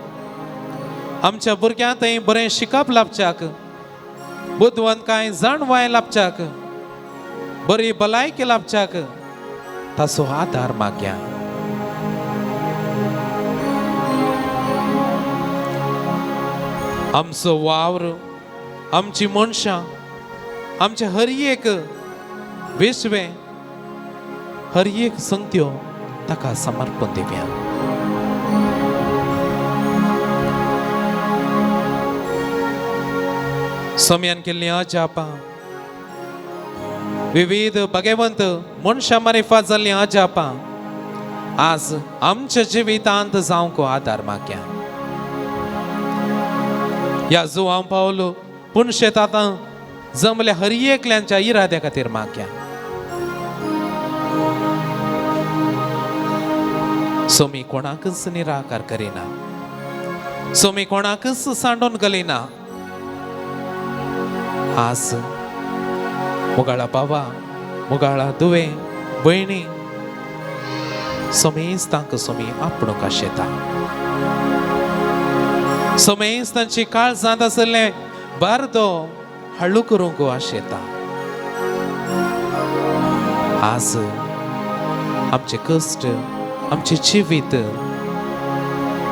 आमच्या भुरग्यां थंय बरें शिकप लाभच्याक, बुदवंत कांय जाणवाय लाभच्याक, बरी भलायकी लाभच्याक ताचो आदार मागया. आमचो वावर, आमची मनशां, आमचे हर एक विश्वें, हर एक संगत्यो ताका समर्पण दिवया. सोम्यान केल्लीं अजापां, विविध भगवंत मनशां मारिफात जाल्लीं अजापां आज आमच्या जिवितांत जावंक आदार मागया. ह्या जुवांव पावलो पूण शेतात जमल्या हर एकल्यांच्या इराद्या खातीर मागया. सोमी कोणाकच निराकार करिना, सोमी कोणाकच सांडून घालिना. आज मुगाळा बाबा, मुगाळा दुवे भयणी सोमेस तांकां सोमी आपणूंक आशेता. सोमेस तांची काळजांत आशिल्लें बारदो हळू करूंक आशेता. आज आमचे कश्ट, आमचें जिवीत,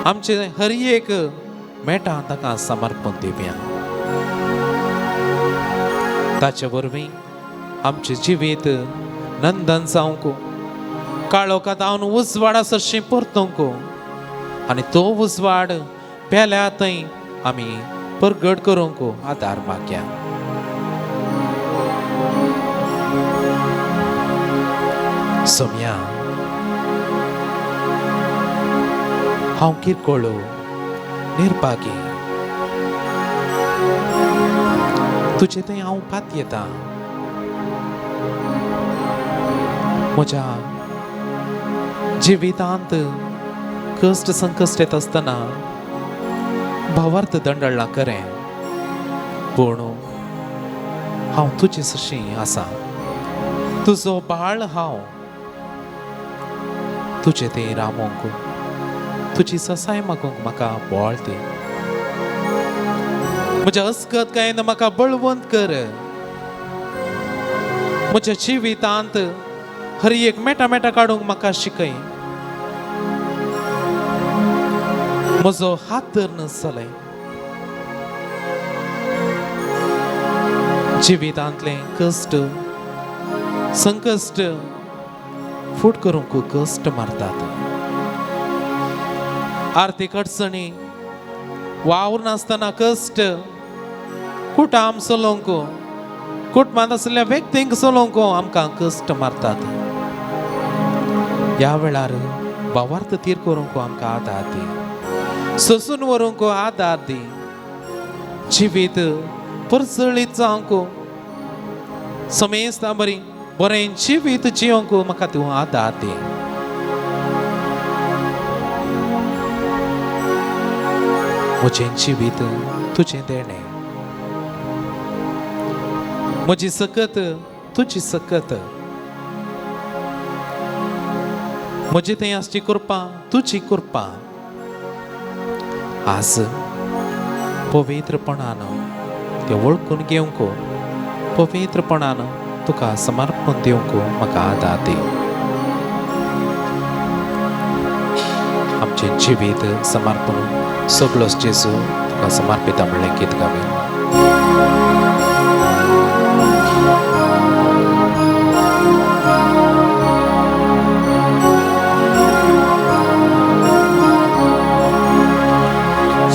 आमचे हर एक मेटां ताका समर्पण दिवया. ताचे वरवीं आमचें जिवीत नंदन जावंक, काळोखांत उजवाडा सरशीं परतूंक आनी तो उजवाड पेल्या थंय आमी परगट करूंक आदार मागया. सोम्या, हांव किरकोळ निर्भागी, तुजे थंय हांव पातयेता. म्हज्या जिवितांत कश्ट संकश्ट येत आसतना भावार्थ दंडळ्ळा खरें, पूण हांव तुजे सशी आसा. तुजो बाळ हांव, तुजे थंय रावोंक, तुजी ससाय मागूंक म्हाका बळ दी. म्हज्या अस्कत काय म्हाका बळवंत कर. म्हज्या जिवितांत हर एक मेटा मेटा काडूंक म्हाका शिकय. म्हजो हात धरून चलय. जिवितांतलें कश्ट संकश्ट फूट करूंक कश्ट मारतात. आर्थीक अडचणी, वावर नासतना कश्ट, कुटाम चलोवंक, कुटुंबांत आशिल्ल्या व्यक्तींक चलोवंक आमकां कश्ट मारतात. ह्या वेळार भावार्थ तीर करूंक आमकां आदार दी, सोसून व्हरूंक आदार दी. जिवीत परजळीत जावंक, समेस्ता बरी बरें जिवीत जिवंक म्हाका तूं आदार दी. म्हजें जिवीत तुजें देणें, म्हजी सकत तुजी सकत, म्हजी थंय आसची कृपा तुजी कृपा. आज पवित्रपणान तें वळखून घेवंक, पवित्रपणान तुका समर्पण दिवंक म्हाका आदार दी. आमचें जिवीत समर्पण सगळोच जेजू तुका समर्पिता म्हणलें गीत गावया.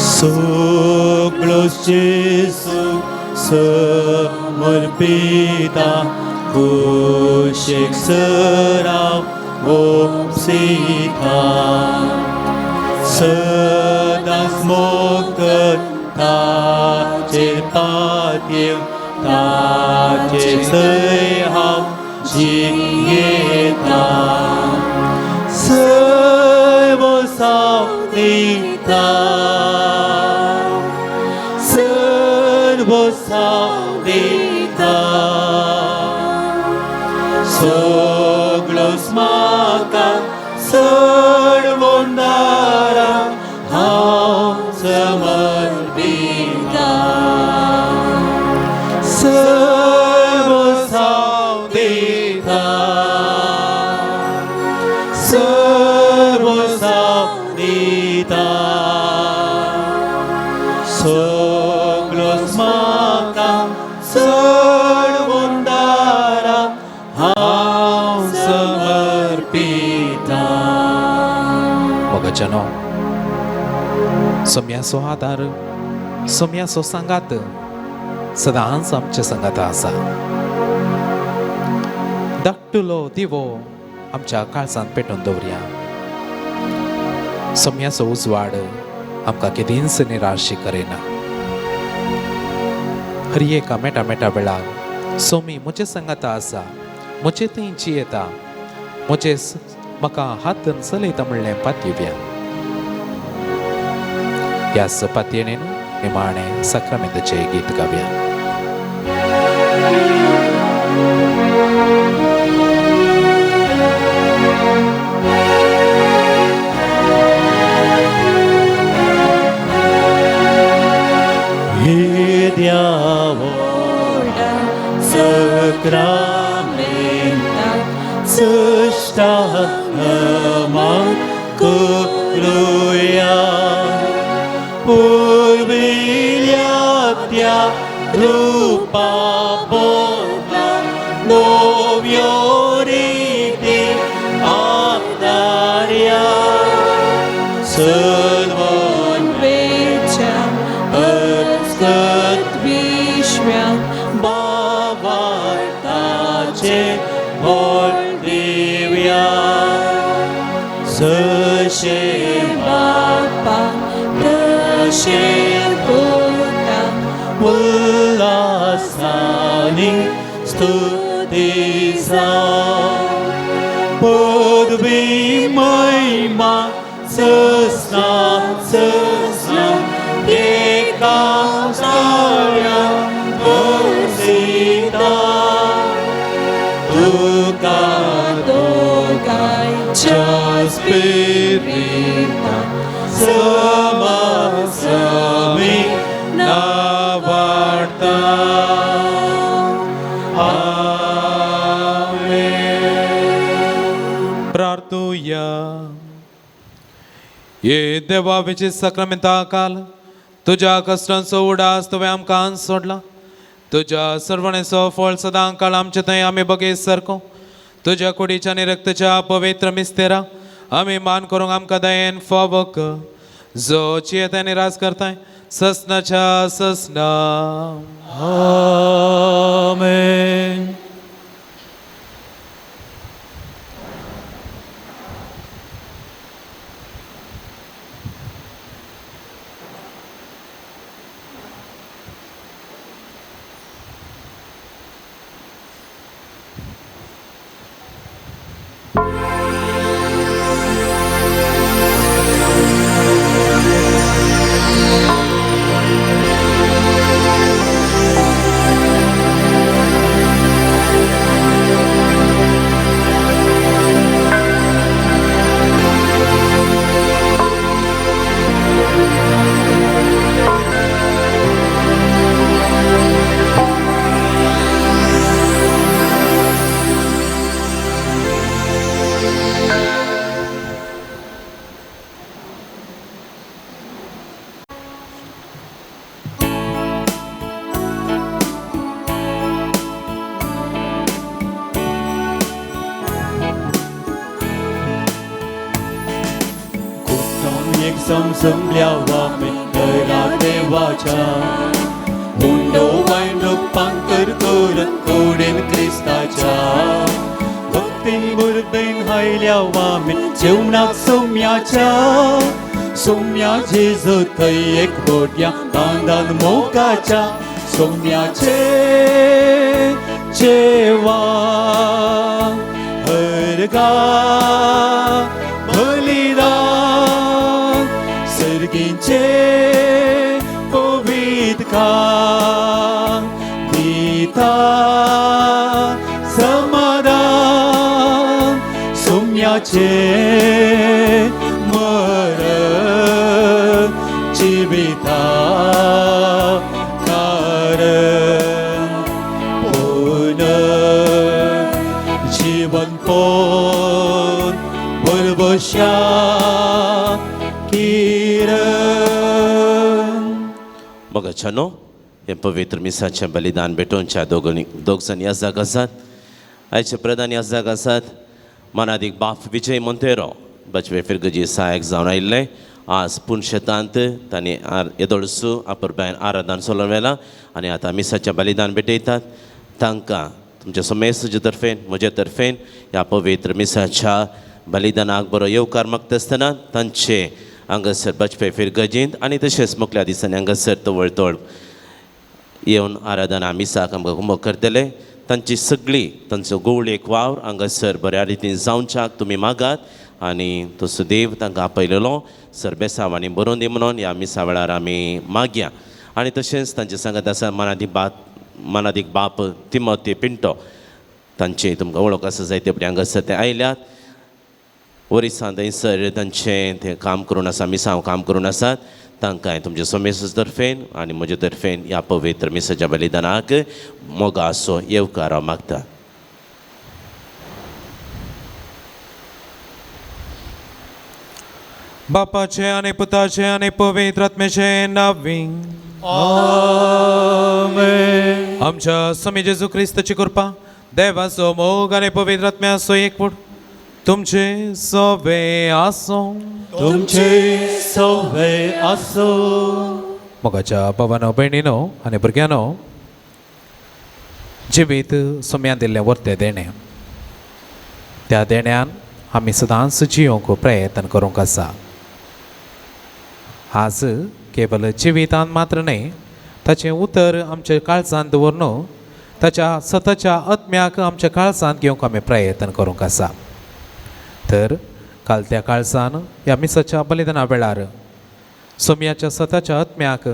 सगळो जेजू समर्पिता, कुशीक सराव ओमसिता. सदांच मोग ताचेर पातयेवन ताचे थंय हांव जियेता. सर्व दिता, सर्व दिता, सगळोच म्हाका सर्वोंदारा हांव समर्पिता. सर्व दिता, सर्व दिता, सगळोच म्हाका सर्वोंदारा हांव समर्पिता. मोगाच्यानो, सोम्याचो आदार, सोम्याचो सांगात सदांच आमच्या सांगात आसा. धाकटुलो दिवो आमच्या काळजांत पेटोवन दवरया. सोम्याचो उजवाड आमकां केदींच निराशी करिना. हर एका मेटा मेटा वेळार सोमी म्हजे सांगाता आसा, म्हजे थंय जियेता, म्हजे म्हाका हातान चलयता म्हणलें पातयेवया. ह्या पातयेणेन निमाणें साक्रामेंताचें गीत गावया. हे देवा सक्रामेंताक सृष्टाहमा करुया. पुर्विल्या त्या कृपा बदला नव्यो रिती आदार्या. सर्वोन्वेच्या अस्कत विश्व्यात भावार्थाचे बळ दिवया. जशे बापा तशे पुता उल्हासानी स्तुती जावं. पदवी महिमा ससना ससना एका साऱ्या भरसिता. तुका दोगांयच्या स्पिरिता समासमी नावाडता. आमेन. प्रार्थुया. ये देवा विचित साक्रामेंता काल तुज्या कश्टांचो उडास तुवें आमकां सोडला. तुज्या सर्वणेचो फळ सदां काळ आमचे थंय आमी बगेस सारको तुज्या कुडीच्या आनी रक्ताच्या पवित्र मिस्तेरा आमी मान करूंक आमकां दयेन फावो कर, जो जियेता आनी राज करताय ससनाच्या ससना. आमेन. समसमल्या घरा देवाच्या उंडो वायन रुपांतर करून कोडेन क्रिस्ताच्या भक्तीन बुरबेन हायल्या वामी जेवणाक सोम्याच्या. सोम्या जेजू थंय एक बोड्या बांदान मोगाच्या सोम्याचे चेवा हरगा बलिदान सर्गींचे पवित्र दिता समाधान सोम्याचे मरण जिविता कारण पुनर जीवन पोन भरभश्या किरण. मोगाच्यानो, हें पवित्र मिसाचें बलिदान भेटोवच्या दोग जाण याजाक आसात. आयचे प्रधान याजाक आसात मनादीक बाप विजय मोंतेरो, बचवे फिरगजी सहायक जावन आयिल्ले. आज पुनशेतांत तांणी येदोळसू आपुरबायन आराधन चलोवन व्हेलां आनी आतां मिसाचें बलिदान भेटयतात. तांकां तुमच्या समेस्ताचे तर्फेन, म्हजे तर्फेन ह्या पवित्र मिसाच्या बलिदानाक बरो येवकार मागता आसतना तांचे हांगासर बचपे फिरगजींत आनी तशेंच मुखल्या दिसांनी हांगासर तवळ तवळ येवन आराधना मिसाक आमकां कुमक करतले. तांची सगळी तांचो गोवळेक वावर हांगासर बऱ्या रितीन जावच्याक तुमी मागात आनी तो सुदेव तांकां आपयलेलो सरबेसांव आनी बरोवन दी म्हणून ह्या मिसा वेळार आमी मागया. आनी तशेंच तांचे सांगत आसा मनादीक बाप तिमोती पिंटो, तांची तुमकां वळख आसा जायते फुडें हांगासर ते आयल्यात. ओरिसांत थंयसर तांचें तें काम करून आसा, मिसांव काम करून आसात. तांकां तुमचे सोमेस तर्फेन आनी म्हजे तर्फेन ह्या पवित्र मिसाच्या बलिदानाक मोगाचो येवकार हांव मागता. बापाचे आनी पुताचे आनी पवित्र आत्म्याचे नांवी आमेन. आमच्या स्वामी जेजू क्रिस्ताची कृपा, देवाचो मोग आनी पवित्र आत्म्याचो एकवट तुमचे सवे आसूं. तुमचे सवे आसूं. मोगाच्या बाबानो, भयणीनो आनी भुरग्यांनो, जिवीत सोम्यान दिल्लें वर्तें देणें, त्या देण्यान आमी सदांच जियोंक प्रयत्न करूंक आसा. आज केवल जिवितान मात्र न्हय, ताचें उतर आमच्या काळजांत दवरून ताच्या सताच्या आत्म्याक आमच्या काळजांत घेवंक आमी प्रयत्न करूंक आसा. तर काल त्या काळजान ह्या मिसाच्या बलिदाना वेळार सोम्याच्या सताच्या आत्म्याक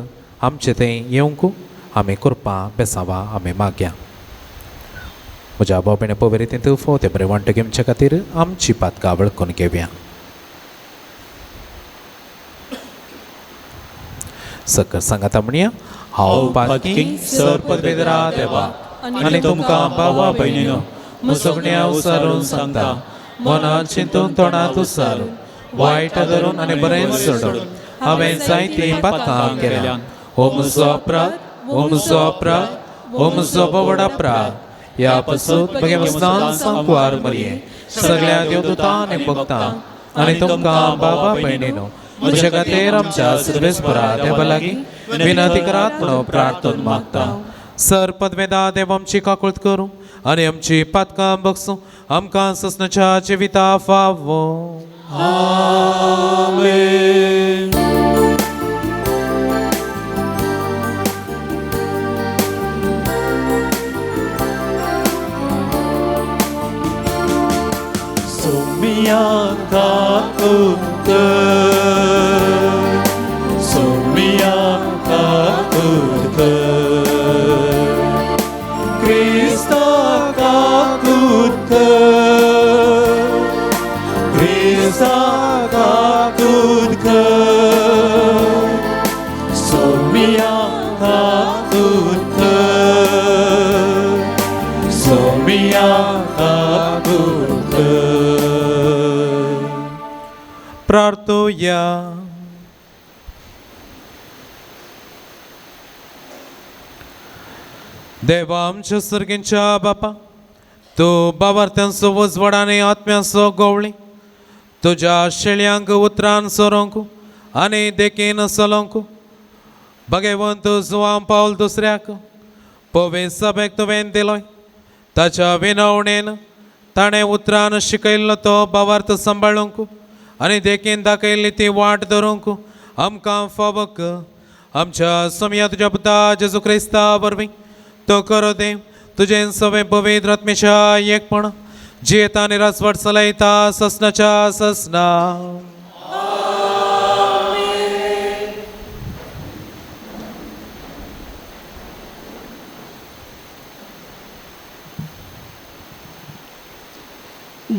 आमचे थंय येवंक आमी कृपा बेसांवां आमी मागया. म्हज्या भाव भयणी पवित्रेंत फोव ते बरें वांटो घेवचे खातीर आमची पातकां वळखून घेवया. सकर सांगाता म्हणया, हांव पातकी सर पदवेदरा देवा आनी तुमकां भावा भयणीनो मुसगण्या उसारून सांगता, मनान चिंतून तोंडांत उसारून वायट धरून आनी बरें सोडून हांवें जायतीं पातकां केल्या. हो म्हजो अपराध, हो म्हजो अपराध, हो म्हजो व्हड अपराध. ह्या पासून भगवस्तान सांकवार मरये सगळ्या देवदूतां आनी भक्तां आनी तुमकां बाबा भयणीनो म्हज्या खातीर आमच्या सर्वेस्परा देवा लागीं विनंती करात म्हणून प्रार्थना मागता. सर पदवेदा देव आमची काकूळत करूं आनी आमची पातकां बगसूं आमकां ससनाच्या जिविता फावो. आमेन. सोमिया काकुत, सोमिया काकुत, क्रिस्ता काकुत, क्रिस्ता काकुत, सोमिया काकुत, सोमिया काकुत. प्रार्थोया. देवा आमच्या सर्गींच्या बापा, तूं बाबार्थ्यांचो वजवड आनी आत्म्यांचो गोवळी तुज्या शेळयांक उतरान सोरोंक आनी देखीन चलोवंक भगवंत जुवां पावल दुसऱ्याक पवे सभेक तुवें दिलोय ताच्या विनवणेन ताणें उतरान शिकयल्लो तो बावार्थ सांबाळूंक आनी देखीन दाखयल्ली ती वाट धरूंक आमकां फावक आमच्या सोमया तुज्या पुता जेजू क्रिस्ता वरवीं तो करो देव तुजें सवें पवित्र आत्मेच्या एकपण जियेता आनी राजवट चलयता ससनाच्या ससना.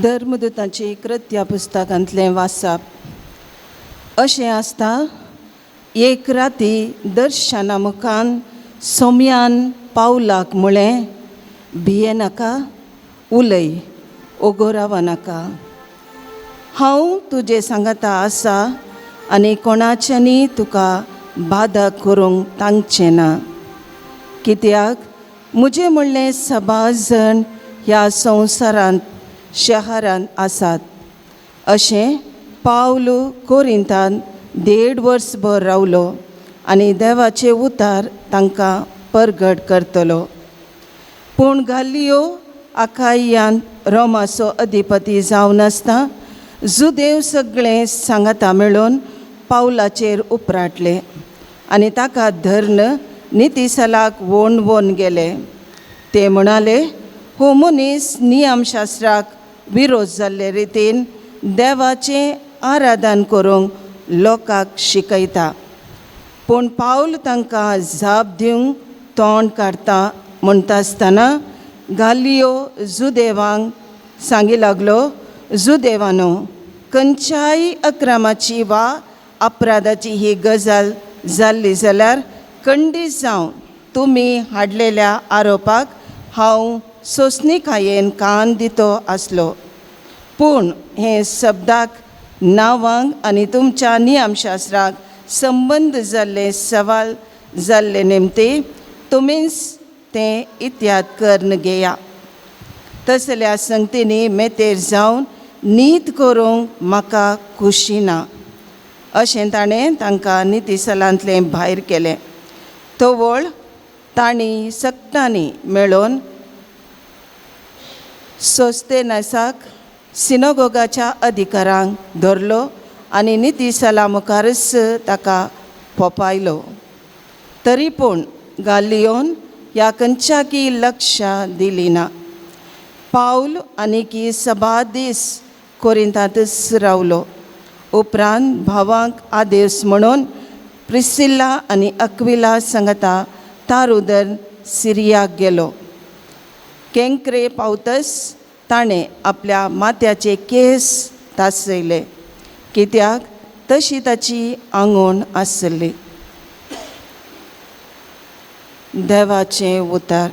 धर्मदूतांची कृत्या पुस्तकांतलें वाचप. अशें आसता, एक राती दर्शना मुखान सोम्यान पावलाक म्हळें, भिये नाका, उलय, ओगो राव नाका, हांव तुजे सांगाता आसा आनी कोणाच्यांनी तुका बादा करूंक तांगचें ना, कित्याक म्हजें म्हणलें सभा जण ह्या संवसारांत शहरांत आसात. अशें पावल कोरिंतान 1.5 वर्सभर रावलो आनी देवाचे उतार तांकां परगट करतलो. पूण गालियो आकायान रोमाचो अधिपती जावन आसता जुदेव सगळे सांगाता मेळून पावलाचेर उपराटले आनी ताका धर्न नितीसलाक वोन वोन गेले. ते म्हणाले, हो मनीस नियमशास्त्राक विरोध जाल्ले रितीन देवाचें आराधन करूंक लोकांक शिकयता. पूण पावल तांकां जाप दिवंक तोंड काडटा म्हणटा आसतना गालियो जुदेवांक सांगी लागलो, जुदेवानो, खंयच्याय अक्रमाची वा अपराधाची ही गजाल जाल्ली जाल्यार खंडीत जावन तुमी हाडलेल्या आरोपाक हांव सोंसणीकायेन कान दितो आसलो. पूण हे शब्दाक नांवांक आनी तुमच्या नियमशास्त्राक संबंद जाल्ले सवाल जाल्ले निमते तुमीच तें इत्याद करून घेया. तसल्या संगतींनी मेतेर जावन नीत करूंक म्हाका खोशी ना. अशें ताणें तांकां नितीसलांतलें भायर केलें. तवळ तांणी सगटांनी मेळोवन सोस्तेनसाक सिनोगोगाच्या अधिकारांक धरलो आनी नितीसला मुखारच ताका पोपायलो. तरी पूण गालियोन ह्या खंयच्याकी लक्ष दिली ना. पावल आनीकी सभा दीस कोरिंतांतच रावलो. उपरांत भावांक आदेस म्हणून प्रिसिल्ला आनी अक्विला सांगाता तारुदर सिरियाक गेलो. केंकरे पावतच ताणें आपल्या माथ्याचे केंस तासयले, कित्याक तशी ताची आंगवण आसली. देवाचें उतार.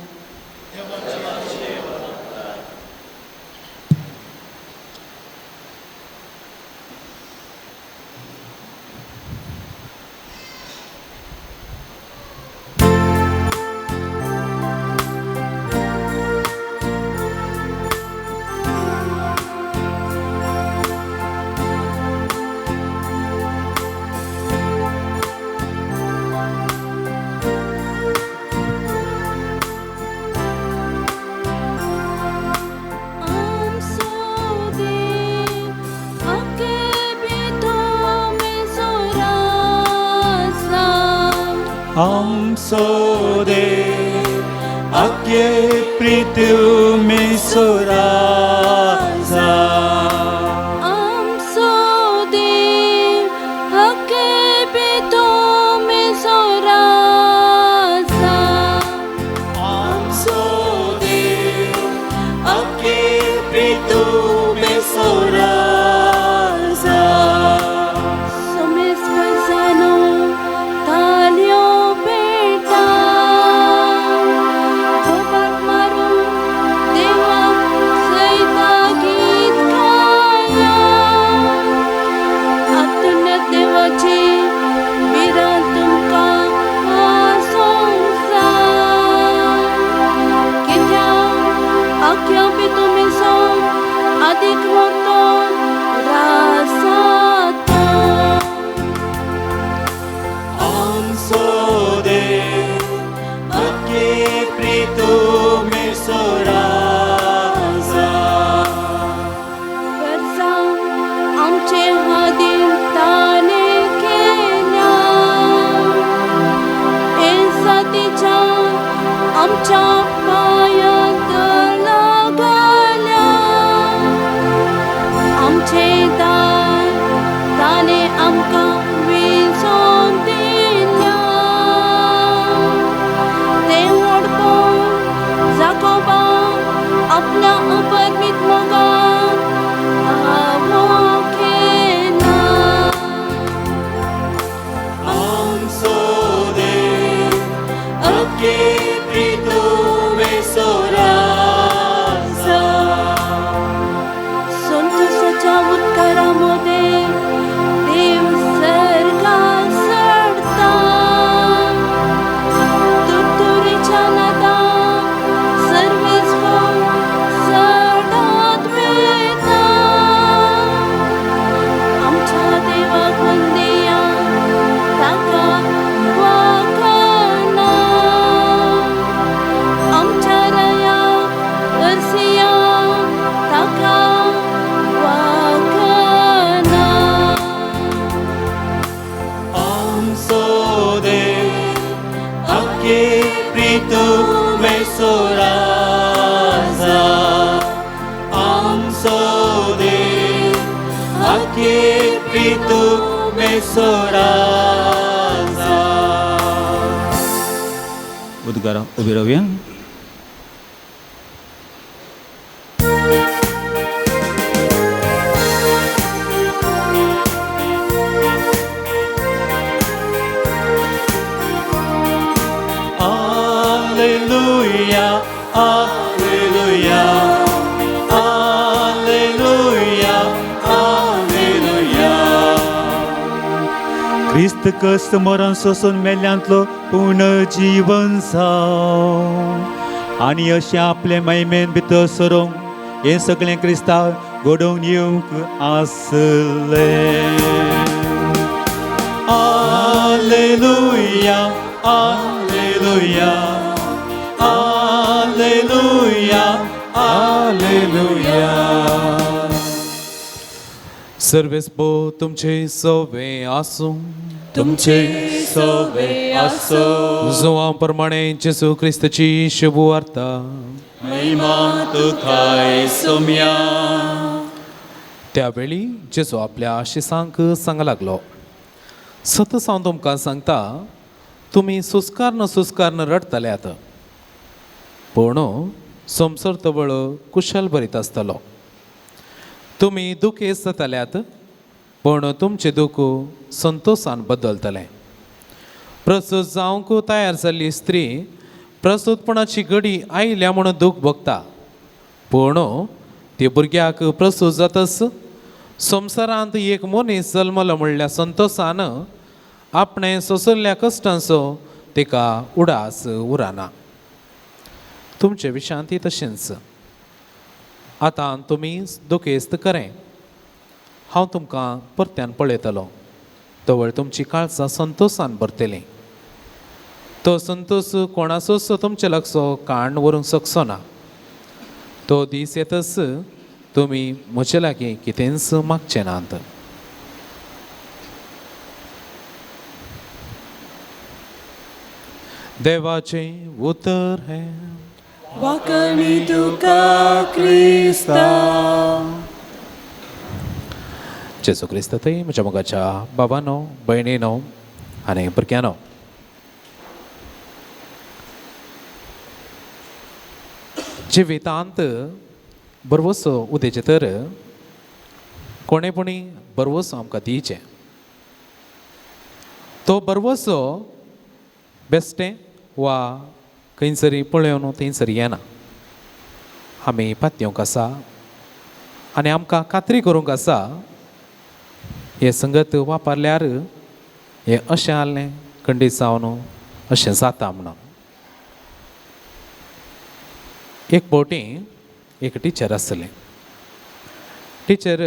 आमचो देव आख्खे पृथ्वी सोराजा. आमचो देव आख्खे पृथ्वी सोराजा. आमचो देव आख्खे पृथ्वी सोराजा. सोमेस्पसानो ताल्यो पेटा बोबाट मारून देवाक सयता गीत गाया. आतुन्य देवाची भिरांत तुमकां आसूंक जाय, कित्याक आख्या बी तुमी सो येसू राजा. उद्गारा उबी रावया. Alleluia, Alleluia, Alleluia, Alleluia. क्रिस्त कश्ट मरण सोसून मेल्ल्यांतलो पुनर्जीवन जावं आनी अशें आपले महिमेन भितर सरूंक हें सगळें क्रिस्ताक घडोवन येवंक आसलें. Alleluia, Alleluia, Alleluia, Alleluia. Sarves भो तुमचे सवे आसूं. तुमचे सवे आसो. जुवां प्रमाणे जेजू क्रिस्ताची शुभवार्ता. महिमा तुकाय सोम्या. त्यावेळी जेजू आपल्या आशिसांक सांग लागलो, सतच हांव तुमकां सांगता, तुमी सुस्कारन सुस्कारन रडटल्यात, पूण संवसार तवळ कुशल भरीत आसतलो. तुमी दुखेस्त जातल्यात, पूण तुमचें दुख संतोशान बदलतलें. प्रसूत जावंक तयार जाल्ली स्त्री प्रसूतपणाची घडी आयल्या म्हणून दूख भोगता, पूण ती भुरग्याक प्रसूत जातच संवसारांत एक मनीस जल्मलो म्हणल्या संतोशान आपणें सोंसल्ल्या कश्टांचो तिका उडास उरना. तुमचे विशयांत ती तशेंच. आतां तुमी दुखेस्त करें, हांव तुमकां परत्यान पळयतलो, तवळ तुमची काळजां संतोशान भरतलीं. तो संतोश कोणाचोच तुमचे लागचो काण व्हरूंक शकचो ना. तो दीस येतच तुमी म्हजे लागीं कितेंच मागचे नात. देवाचें उतर हें. वाकणी तुका क्रिस्ता. जेजू क्रिस्त थंय म्हज्या मोगाच्या बाबानो, भयणीनो आनी भुरग्यांनो, जिवितांत बरवसो उदेचें तर कोणेपणी बरवसो आमकां दिवचें. तो बरवसो बेश्टें वा खंयसरी पळोवन थंयसर येना. आमी पातयेवंक आसा आनी आमकां खात्री करूंक आसा, हें संगत वापरल्यार हें अशें आहलें खंडीत जावन अशें जाता म्हणून. एक फावटी एक टिचर आसलें. टिचर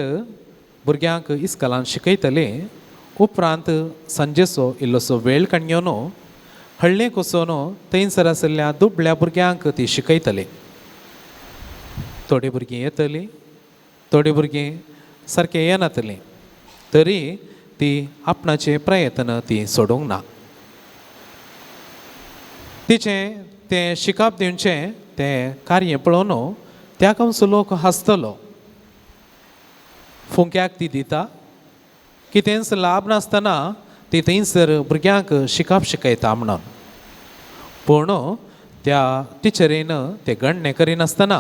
भुरग्यांक इस्कॉलान शिकयतले. उपरांत सांजेचो इल्लोसो वेळ काडून हळ्ळेक वचून थंयसर आशिल्ल्या दुबळ्या भुरग्यांक ती शिकयतली. थोडीं भुरगीं येतलीं, थोडीं भुरगीं सारकें येनातलीं, तरी ती आपणाचे प्रयत्न ती सोडूंक ना. तिचें तें शिकप दिवचें तें कार्य पळोवन त्या गांवचो लोक हांसतलो. फुंक्याक ती दिता, कितेंच लाभ नासतना ती थंयसर भुरग्यांक शिकप शिकयता म्हणून. पूण त्या टिचरीन ते गणणे करिनासतना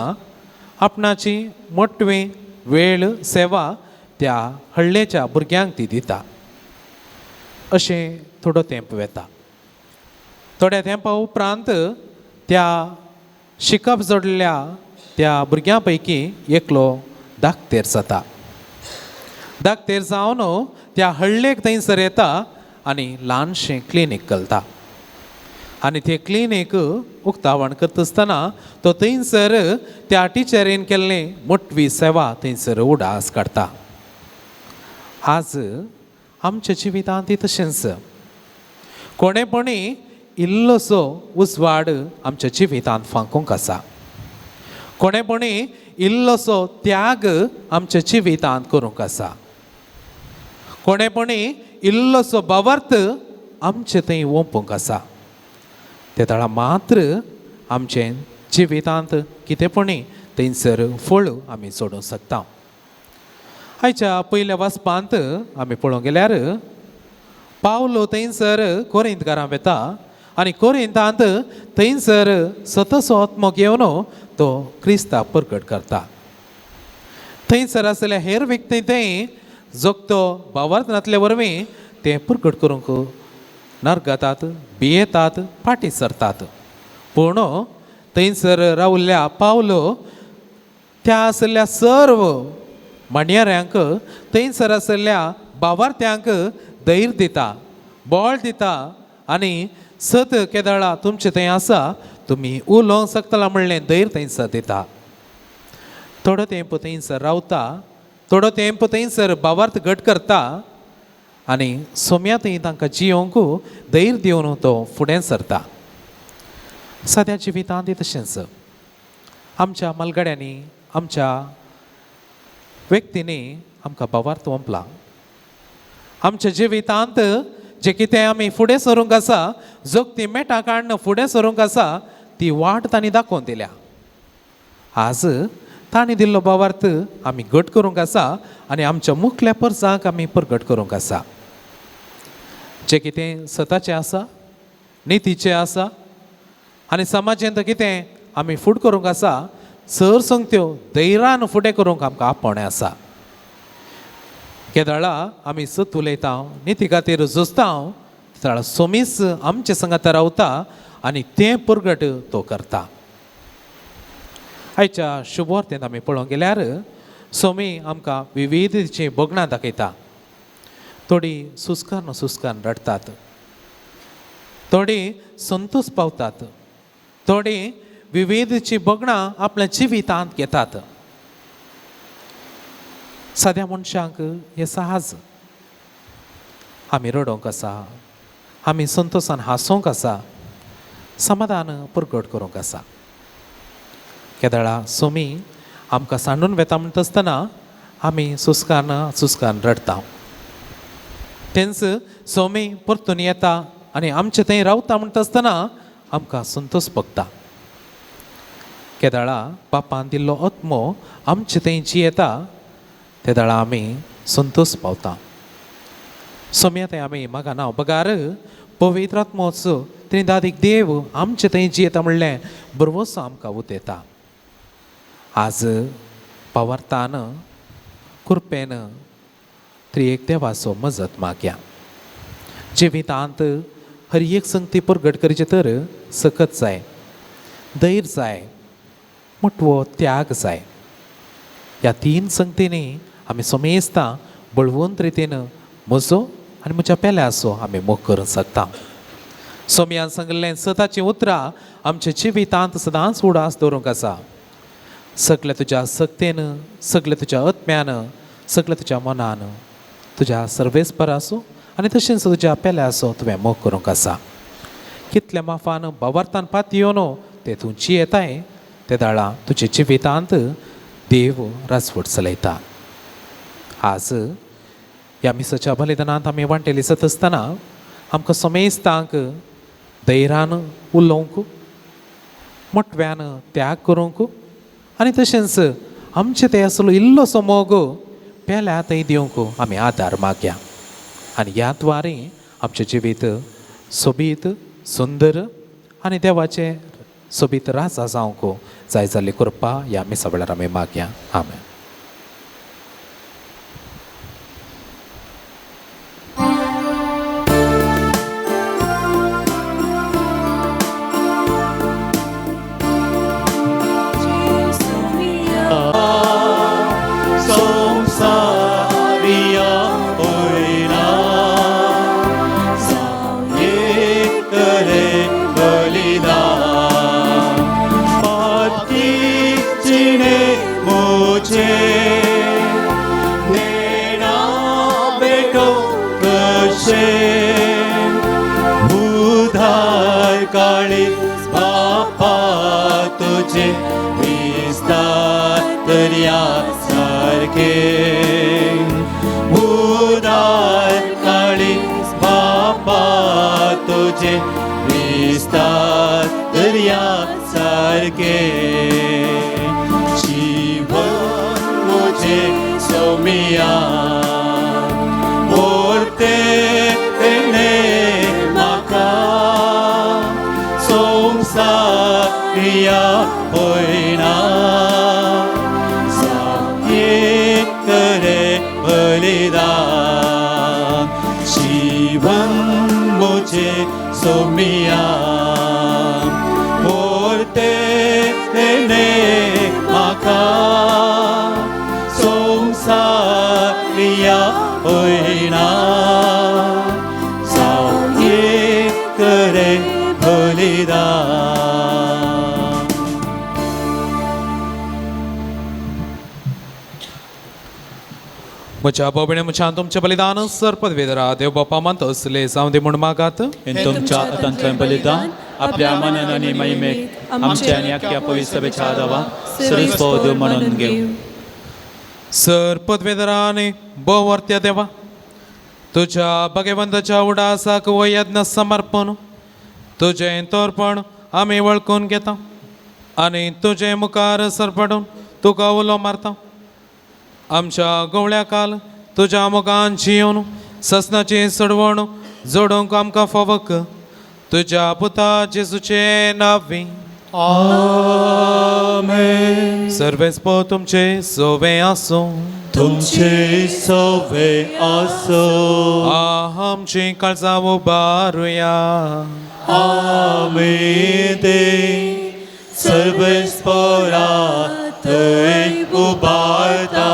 आपणाची मोटवी वेळ सेवा त्या हळ्ळेच्या भुरग्यांक ती दिता. अशें थोडो तेंप वेता. थोड्या तेंपा उपरांत त्या शिकप जोडल्या त्या भुरग्यां पैकी एकलो दाखतेर जाता. दाखतेर जावन त्या हळ्ळेक थंयसर येता आनी ल्हानशें क्लिनीक घालता. आनी तें क्लिनीक उक्तावण करता आसतना तो थंयसर त्या टिचरीन केल्ली मोटवी सेवा थंयसर उडास काडटा. आज आमच्या जिवितांत ती तशेंच कोणेपणी इल्लोसो उजवाड आमच्या जिवितांत फांकूंक आसा. कोणेपणी इल्लोसो त्याग आमच्या जिवितांत करूंक आसा. कोणेपणी इल्लोसो भावार्थ आमचे थंय ओंपूंक आसा. ते तळा मात्र आमचे जिवितांत कितेंपणी थंयसर फळ आमी सोडूंक शकता. आयच्या पयल्या वाचपांत आमी पळोवंक गेल्यार पावलो थंयसर कोरिंत घरां वेता आनी कोरिंतांत थंयसर सतसो आत्मो घेवन तो क्रिस्ताक परगट करता. थंयसर आसल्या हेर व्यक्ती थंय जोगतो भावार्थनातले वरवीं ते परगट करूंक नरगतात, भियेतात, फाटीं सरतात. पूण थंयसर रावल्ल्या पावलो त्या आसल्या सर्व माणयाऱ्यांक, थंयसर आसल्या भावार्थ्यांक धैर्य दिता, बळ दिता आनी सत केदळा तुमचें थंय आसा, तुमी उलोवंक शकतला म्हणलें धैर्य थंयसर दिता. थोडो तेंप थंयसर रावता, थोडो तेंप थंयसर भावार्थ घट करता आनी सोम्या थंय तांकां जियोंक धैर्य दिवन तो फुडें सरता. सद्या जिवितांत तशेंच आमच्या मलगड्यांनी, आमच्या व्यक्तींनी आमकां भावार्थ ओंपला. आमच्या जिवितांत जे कितें आमी फुडें सरूंक आसा, जोगती मेटां काडून फुडें सरूंक आसा, ती वाट तांणी दाखोवन दिल्या. आज तांणी दिल्लो भावार्थ आमी घट करूंक आसा आनी आमच्या मुखल्या परसांक आमी परगट करूंक आसा. जें कितें सताचें आसा, नितीचें आसा आनी समाजांत कितें आमी फुड करूंक आसा, सर संगत्यो धैर्यान फुडें करूंक आमकां आपोवणें आसा. केदळा आमी सत उलयता, निती खातीर झुजता, तेदळा सोमीस आमचे संगात रावता आनी तें परगट तो करता. आयच्या शुभवार्तेंत आमी पळोवंक गेल्यार सोमी आमकां विविधची भोगणां दाखयता. थोडीं सुस्कान सुस्कान रडटात, थोडीं संतोश पावतात, थोडीं विविधची भोगणां आपल्या जिवितांत घेतात. साद्या मनशांक हें सहज, आमी रडोवंक आसा, आमी संतोशान हांसोवंक आसा, समाधान परगट करूंक आसा. केदळा सोमी आमकां सांडून वेता म्हणटा आसतना आमी सुस्कान सुस्कान रडटा. तेंच सोमी परतून येता आनी आमचे थंय रावता म्हणटा आसतना आमकां संतोश भोगता. केदळा बापान दिल्लो आत्मो आमचे थंय जियेता, तेदळा आमी संतोश पावता. सोम्या थंय आमी म्हाका नांव बगार पवित्र आत्मोच त्रिदादीक देव आमचे थंय जियेता म्हणलें बरवसो आमकां उतयता. आज पावार्थान कृपेन त्रिएक देवाचो मजत मागया. जिवितांत हर एक संगती परगट करचें तर सकत जाय, धैर्य जाय, मोटवो त्याग जाय. ह्या तीन संगतींनी आमी समेस्तां बळवंत रितीन म्हजो आनी म्हज्या पेल्याचो आमी मोग करूंक शकता. सोमयान सांगिल्लें सताचीं उतरां आमच्या जिवितांत सदांच उडास दवरूंक आसा. सगळें तुज्या सक्तेन, सगळें तुज्या आत्म्यान, सगळें तुज्या मनान, तुज्या सर्वेस्पराचो आनी तशेंच तुज्या पेल्याचो तुवें मोग करूंक आसा. कितल्या माफान भावार्थान पातयेवन ते तूं जियेताय, ते दाळा तुज्या जिवितांत देव राजवट चलयता. आज ह्या मिसाच्या बलिदानांत आमी वांटेली सत आसतना आमकां समेस्तांक धैर्यान उलोवंक, मोटव्यान त्याग करूंक आनी तशेंच आमचे ते आसलो इल्लोसो मोग पेल्या थंय दिवंक आमी आदार मागया. आनी ह्या द्वारे आमचें जिवीत सोबीत, सुंदर आनी देवाचें सोबीत राजा जावंक जाय जाल्ली कृपा ह्या मिसा वेळार आमी मागया. आमेन. Somiya, porte म्हज्या बाबणे म्हज्यान तुमचें बलिदान सर पदवेदरा देव बापा मानतो असले जावं दी म्हूण मागात. हें तुमच्या हातांतलें बलिदान आपल्या मनान आनी महिमेक आमच्या आनी आख्या पवित्र सभेच्या आदावा सरीस देव म्हणून घेवं. सर पदवेदरा आनी भोवर्त्या देवा, तुज्या भगवंताच्या उडासाक वो यज्ञ समर्पण तुजें तोरपण आमी वळखून घेता आनी तुजे मुखार सरपडून तुका उलो मारता. आमच्या गवळ्या काल तुज्या मुखान जिवन ससनाची सडवण जोडूंक आमकां फावक तुज्या पुता जेजूचे नांवी. आमेन. सर्वेस्पो तुमचे सोवे आसूं. तुमचे सवे आसो. आमची काळजां उबारुया. आमी ते सर्वेस्परा थंय उबारता.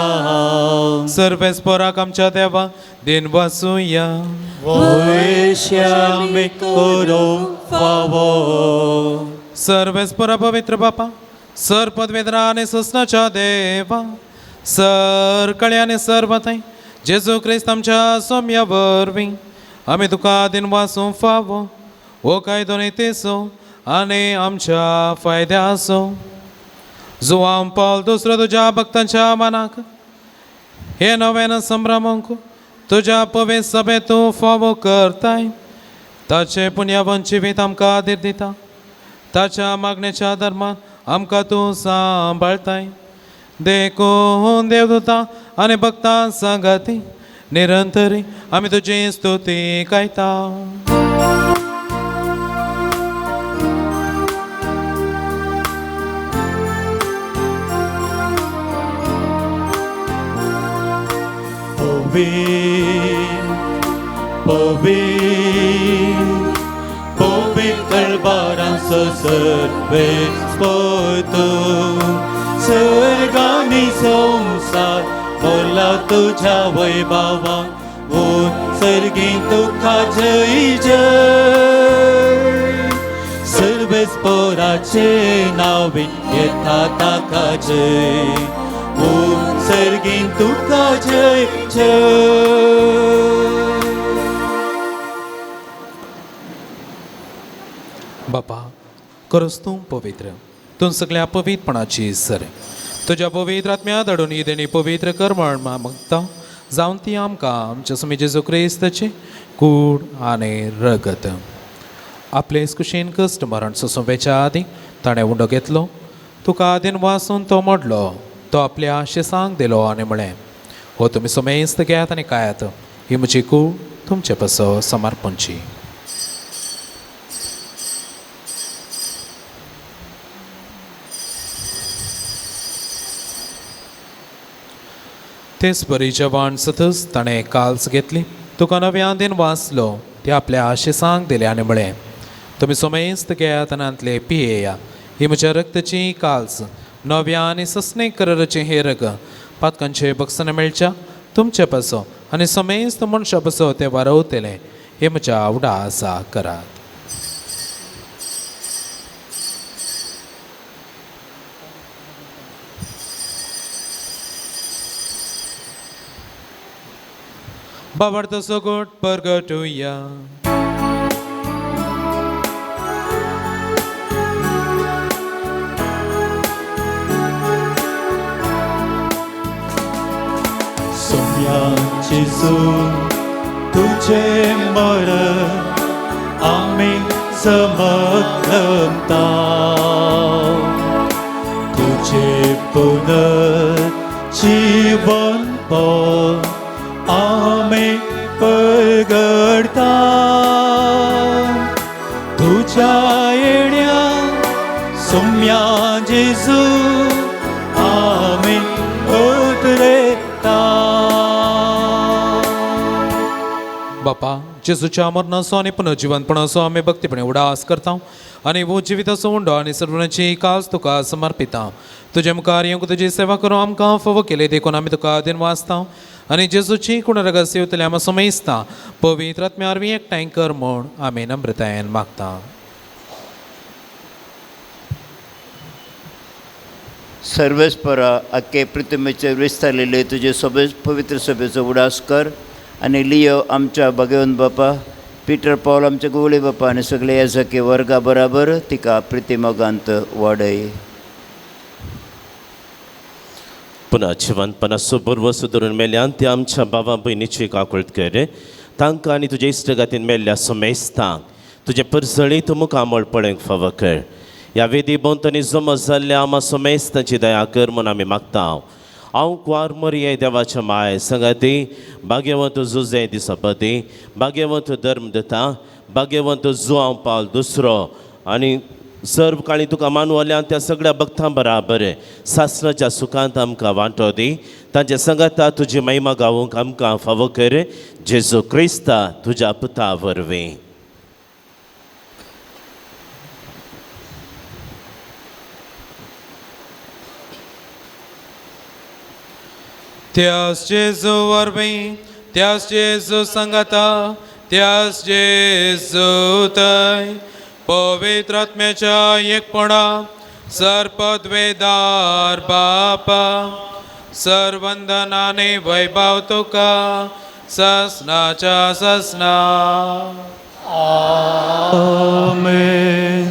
सर्वेस्पोराक आमच्या देवा दिन वासुया. वयश्यामी करूंक फावो. सर्वेस्पोरा पवित्र बापा, सर पदवेदरा आनी ससनाच्या देवा, सर कळे आनी सर्वथंय जेजू क्रिस्त आमच्या सोम्या वरवीं आमी तुका दिन वासूंक फावो. हो कायदो नीतीचो आनी आमच्या फायद्याचो. जुवाम पावल दुसरो तुज्या भक्तांच्या मनाक हे नव्यान संभ्रमूंक तुज्या पवित्र सभेंत तूं फावो करताय. ताचे पुण्यावन जिवीत आमकां आदीर दिता. ताच्या मागणेच्या धर्मान आमकां तूं सांबाळताय. देखून देवदूता आनी भक्तां सांगाती निरंतरी आमी तुजी स्तुती गायता. पवित्र पवित्र पवित्र बारांचो सर्वेस्पर सर्गानी संसार बोला तुझ्या वैभवान सर्गी तुका जय जय. सर्वेस्पराचे नावे येता ताका जय. सर्गी तुका जय जय. बापा, खरोच तूं पवित्र, तूं सगळ्या पवित्रपणाची सर. तुज्या पवित्र आत्म्या धाडून ही देणी पवित्र कर म्हण मागता. जावन ती आमकां आमच्या स्वामी जेजू क्रिस्ताची कूड आनी रगत. आपले कुशीन कश्ट मरण सोंपेच्या आदीं ताणें उंडो घेतलो, तुका आदीन वासून तो मोडलो, तो आपल्या शिसांक दिलो आनी म्हळें, हो तुमी समेस्त घेयात आनी खायात, ही म्हजी कूड तुमचे पासो समर्पणची. तेच बरी जेवण सतच ताणें काल्स घेतली, तुका नव्यान दिन वाचलो, ते आपल्या शिसांक दिलें आनी म्हळें, तुमी समेस्त घेयात आनी तांतले पियेया, ही म्हज्या रक्ताची काल्स, नव्या आनी सस्ने कराराचें हें रग, पातकांचे बक्षां मेळच्या तुमचे पासो आनी समेस्त मनशा पासो तें वारवतलें, हें म्हज्या आवडा आसा करात. बाबार्थ सगोट परगटुया. सोम्या जेजू तुझे मरण आमी समजता. तुझे पुनर्जीवन आमी परगडता. तुझ्या येण्या सोम्या जेजू आमी उतरेता. बापा, जेजूच्या मरणाचो आनी पुनर्जिवनपणाचो आमी भक्तीपणे उडास करता आनी वो जिविताचो उंडो आनी सर्वणाची काज तुका समर्पिता. तुजे मुखार येवंक तुजी सेवा करूं आमकां फावो केली देखून आमी तुका दिन वाचता आनी जेजूची कुणरगस येवतले आमी समयसता. पवित्र आत्म्या वरवीं एकठांय कर म्हूण आमी नम्रतायेन मागता. सर्वेस्परा आख्खे पृथ्वीचेर विस्तारलेले तुजे सभे पवित्र सभेचो उडास कर आनी लियो आमच्या भगवंत बापा पिटर पावल आमच्या गोवळे बापा आनी सगळे याजकी वर्गा बराबर तिका प्रितिमोगांत वाडय. पुन्हा जिवंतपणाचो बरवस धरून मेल्यान ते आमच्या बाबा भयणीची काकूळत कर तांकां आनी तुजे इश्टगातीन मेल्ल्या समेस्तांक तुजें परसळीत मुखामळ पळोवंक फावो कर. ह्या वेदी भोंवतणी जमा जाल्ल्या आमा समेस्तांची दया कर म्हूण आमी मागता. हांव कुवार मरिये देवाच्या माय संगाती भाग्यवंत जुजे दिसपती भाग्यवंत धर्म दिता भाग्यवंत जुआंव पावल दुसरो आनी सर्व काळी तुका मानवल्यान त्या सगळ्या भक्तां बराबर सासणाच्या सुखांत आमकां वांटो दी. तांचे संगाता तुजी महिमा गावूंक आमकां फावो कर जेजू क्रिस्ता तुज्या पुता वरवीं. त्यास जेजू वरवीं, त्यास जेजू संगाता, त्यास जेजू थंय पवित्र आत्म्याच्या एकपणा सर्पद्वेदार बापा सर्वंदनाने वैभव तुका ससनाच्या ससना. आमेन.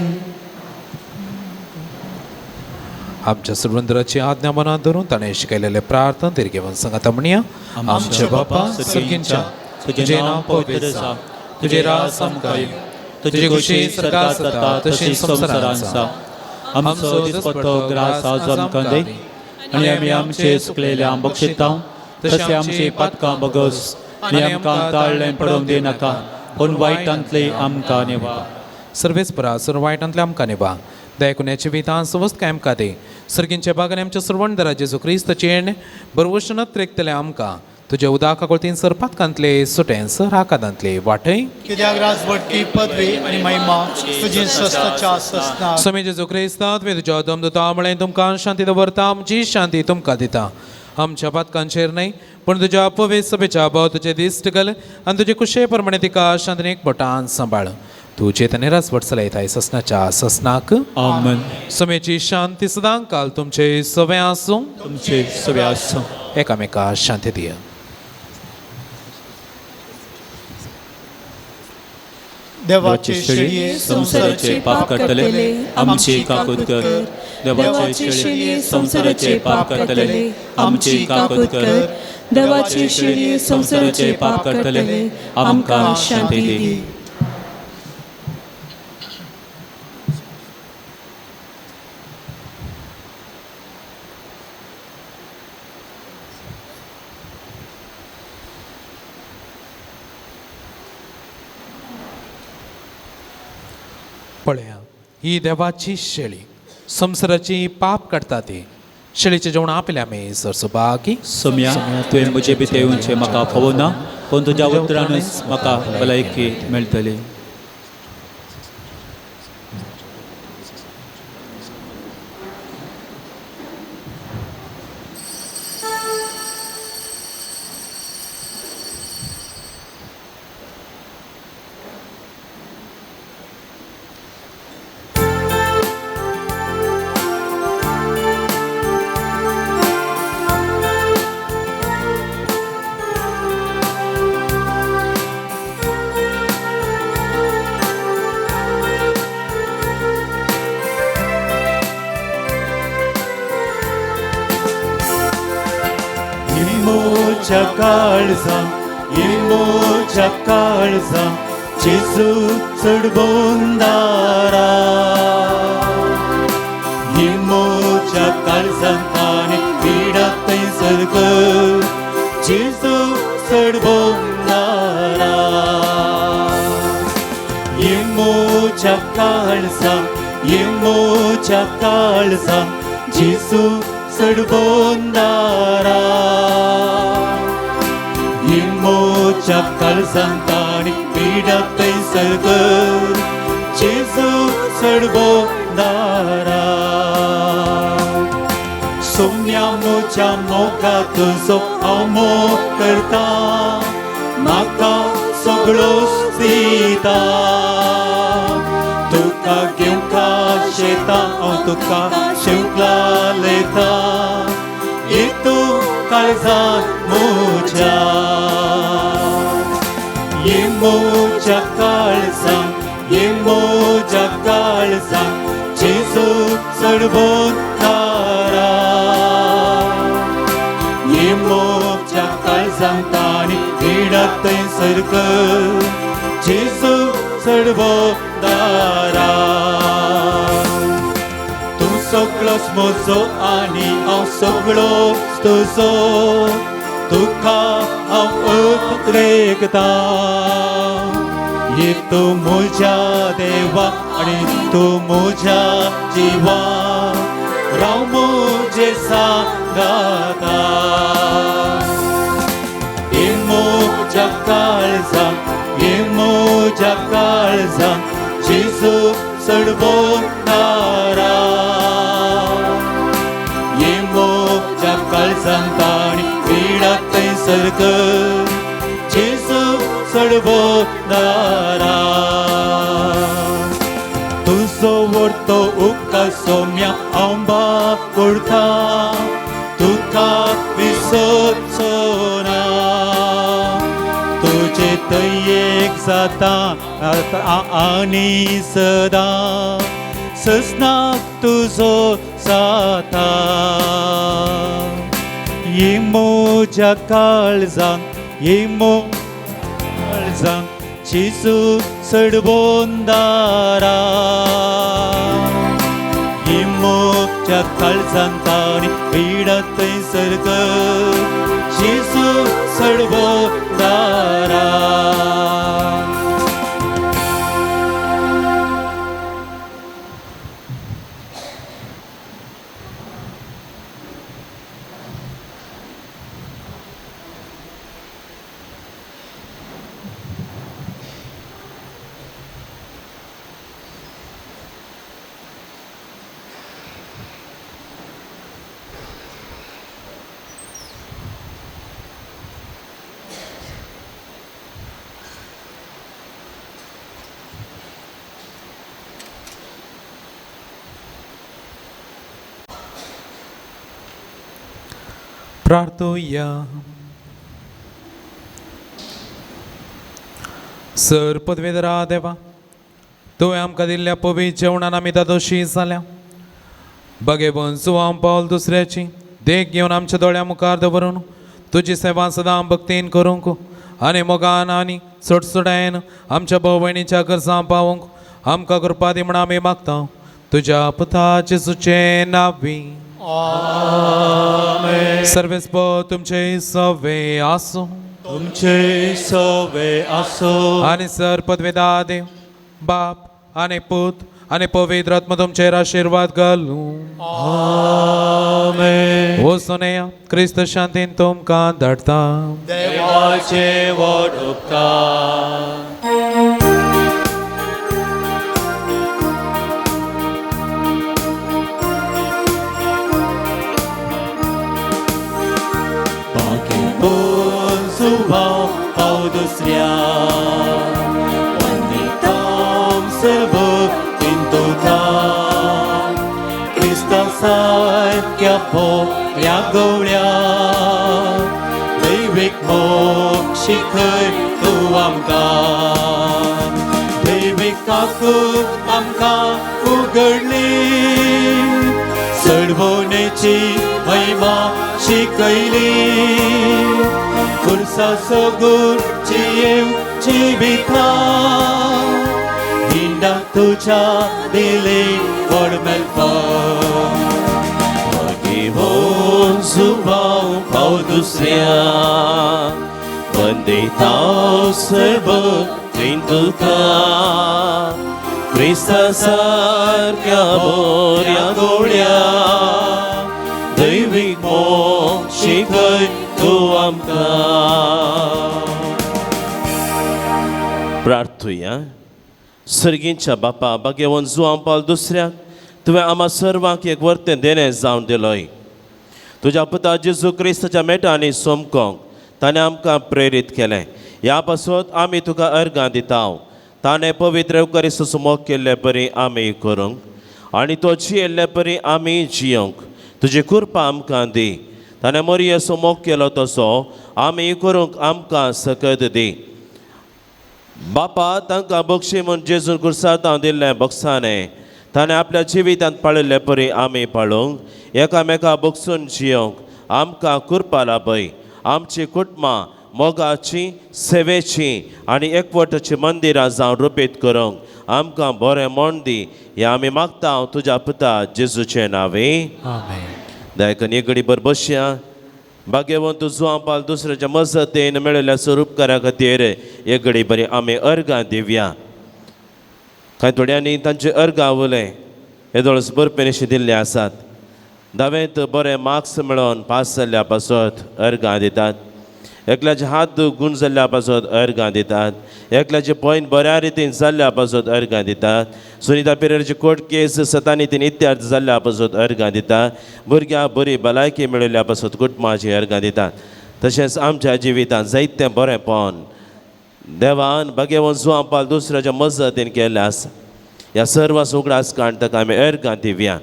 आमच्या सर्वंदराची आज्ञा मनात धरून ताणें शिकयलेले प्रार्थना तिरगेवन संगाता म्हणया. आमच्या बापा सर्गींच्या तुजें नांव पवित्र जावं, तुजें राज आमकां येवं, तुजी खुशी स्वर्गांत जाता तशी संवसारांत जावं. आमचो दिसपट्टो ग्रास आज आमकां दी आनी आमी आमचे चुकलेल्या बक्षिता तशें आमची पातकां बगस आनी आमकां ताळ्ळें पडोवंक दिनाका पूण वायटांतले आमकां निवा. सर्वेस परा सर्व वायटांतले आमकां निवा. दयाकुण्याची विधान समस्त काय आमकां दी. सर्गींच्या बागान आमच्या सर्वंदरा जेजू क्रिस्ताचें बरवशनत रेखतले आमकां तुज्या उदका कोळतीन सरपातकांतले सुटेंस राकादांतले वाटय. कित्याक राजवटकी पदवी आनी महिमा तुजी सस्ताच्या सस्ना. स्वामी जेजू क्रिस्ता तुवें तुज्या दम दिता म्हळें तुमकां शांती दवरता आमची शांती तुमकां दिता. आमच्या पातकांचेर न्हय पूण तुज्या पवित्र सभेच्या भाव तुजे दिश्ट घाल आनी तुजे कुशे प्रमाणे तिका शांतीन एकपटान सांबाळ. तुजे तने राजवट चलयताय ससनाच्या ससनाक. आमेन. समेची शांती सदां काल तुमचे सगळे आसूं. तुमचे सगळे आसूं. एकामेका शांती दिया. देवाचे शेळये संवसाराचे पाप काडटले आमची काकूत कर. देवाचे शेळये संवसाराचे पाप काडटले आमची काकूत कर. देवाचे शेळये संवसाराचे पाप काडटले आमकां शांती दी. पळया ही देवाची शेळी संवसाराची पाप काडटा ती शेळीचें जेवण आपल्या आमी सरसो बागी. सोम्या तुवें म्हजे भितर येवचें म्हाका फावो ना पूण तुज्या उतरानूच म्हाका भलायकी मेळटली. इमोच्या काळजा जेजू चड बोंदारा. इमोच्या काळजांत आनी पिडा थंयसर कर जेजू चड बोंदारा. इमोच्या काळजा इमोच्या काळजा जेजू चड बोंदारा. इमोच्या काळजांत आनी पिडा थंयसर कर जेजू चड बोंदारा. सोम्या मोच्या मोगा तुजो हांव मोग करता म्हाका सगळोच दिता. तुका घेवंक पोशेता हांव तुका शिंवकला लेता ये तूं काळजांत म्हज्या ये म्हज्या काळजांत ये म्हज्या काळजांत जेजू चडबोंदारा ये म्हज्या काळजांत आनी पिडा थंयसर कर जेजू चडबोंदारा तूं सगळोच म्हजो आनी हांव सगळोच तुजो तुका हांव उतरेकता ये तूं म्हज्या देवा आनी तूं म्हज्या जिवा राव म्हजे सांगाता ये म्हज्या काळजांत ये म्हज्या काळजांत जेजू चडबोंदारा ये म्हज्या काळजांत आनी पिडा थंयसर कर जेजू चडबोंदारा तुजो व्हडतो उपकार सोम्या हांव बाकुडता तुका विसरचो ना तुजे दयेक जाता आनी सदां ससनाक तुजो जाता ये म्हज्या काळजांत ये काळजांत जेजू चडबोंदारा ये म्हज्या काळजांत आनी पिडा थंयसर कर जेजू चडबोंदारा. प्रार्थुया. सर पदवेधरा देवा तुवें आमकां दिल्ल्या पवित्र जेवणान आमी दादोशी जाल्या बगेवन जुवां पावल दुसऱ्याची देख घेवन आमच्या दोळ्या मुखार दवरून तुजी सेवा सदां भक्तीन करूंक आनी मोगान आनी चडचडायेन आमच्या भाव भयणीच्या गरजां पावोवंक आमकां कृपा दी म्हण आमी मागता तुज्या पुता जेजूचें नांवी. आमेन. सर्वेस्पर तुमचे सवे आसूं तुमचे सवे आसूं आनी सर पदवेदा देव बाप आनी पूत आनी पवित्र आत्मा तुमचेर आशिर्वाद घालूं. आमेन. वचून क्रिस्त शांतीन तुमकां धाडटा. देवाचे व्हड उपकार. पाव दुसऱ्या वंदितां सर्वतीन तुका क्रिस्ता सारक्या पोऱ्या गवळ्या दैवीक मोग शिखय तूं आमकां दैवीक ताकद आमकां उगडली चडवणेची महिमा शिकयली खुर्सा सगूर जियेवची बिथा हिंडा तुज्या दिले व्हड मेलपण भगेवन जुवांव पाव दुसऱ्या वंदितां सर्वतीन तुका क्रिस्ता सारक्या बोऱ्या गोळ्या दैवीक मोग शिकय तूं आमकां. प्रार्थुया. सर्गींच्या बापा भाग्यवन जुवां पावल दुसऱ्याक तुवें आमा सर्वांक एक वर्तें देणें जावन दिलोय तुज्या पुता जेजू क्रिस्ताच्या मेटांनी सोमकोंक ताणें आमकां प्रेरीत केलें ह्या पासत आमी तुका अर्गां दिता ताणें पवित्र येवकारिस्त मोग केल्ले बरी आमी करूंक आनी तो जियेल्ले परी आमी जियोंक तुजी कृपा आमकां दी. ताणें मोरयेचो मोग केलो तसो आमी करूंक आमकां सकत दी. बापा तांकां बक्षी म्हूण जेजून खुर्सार तांव दिल्लें बक्षाणें ताणें आपल्या जिवितांत पाळिल्ले परी आमी पाळूंक एकामेका बक्षून जियोंक आमकां कृपा लाभय. आमची कुटुंबां मोगाची सेवेची आनी एकवटाची मंदिरां जावन रुपीत करूंक आमकां बरें म्हण दी. हें आमी मागता तुज्या पुता जेजूचें नांवे. दयाकन एक घडी बर बसया. भाग्यवंत जुवां पाल दुसऱ्याच्या मजतीन मेळिल्ल्या स्वरूपकारा खातीर एक घडी बरी आमी अर्गां दिवया. कांय थोड्यांनी तांचे अर्गां उरले येदोळच बरपेनिशी दिल्ले आसात. धावेंत बरे मार्क्स मेळोवन पास जाल्ल्या पासत अर्गां दितात. एकल्याचे हात गूण जाल्ल्या पासत अर्गां दितात. एकल्याचे पॉयंट बऱ्या रितीन जाल्ल्या पासत अर्गां दितात. सुनिता पिरेरची कोर्ट केस सतानी तीन इत्यार्थ जाल्ल्या पासत अर्गां दितात. भुरग्यांक बरी भलायकी मेळिल्ल्या पासत कुटुंबाची अर्गां दितात. तशेंच आमच्या जिवितांत जायतें बरेंपण देवान भाग्यवंत जुवां पाल दुसऱ्याच्या मजतीन केल्लें आसा. ह्या सर्वांचो उगडास काडून ताका आमी अर्गां दिवया.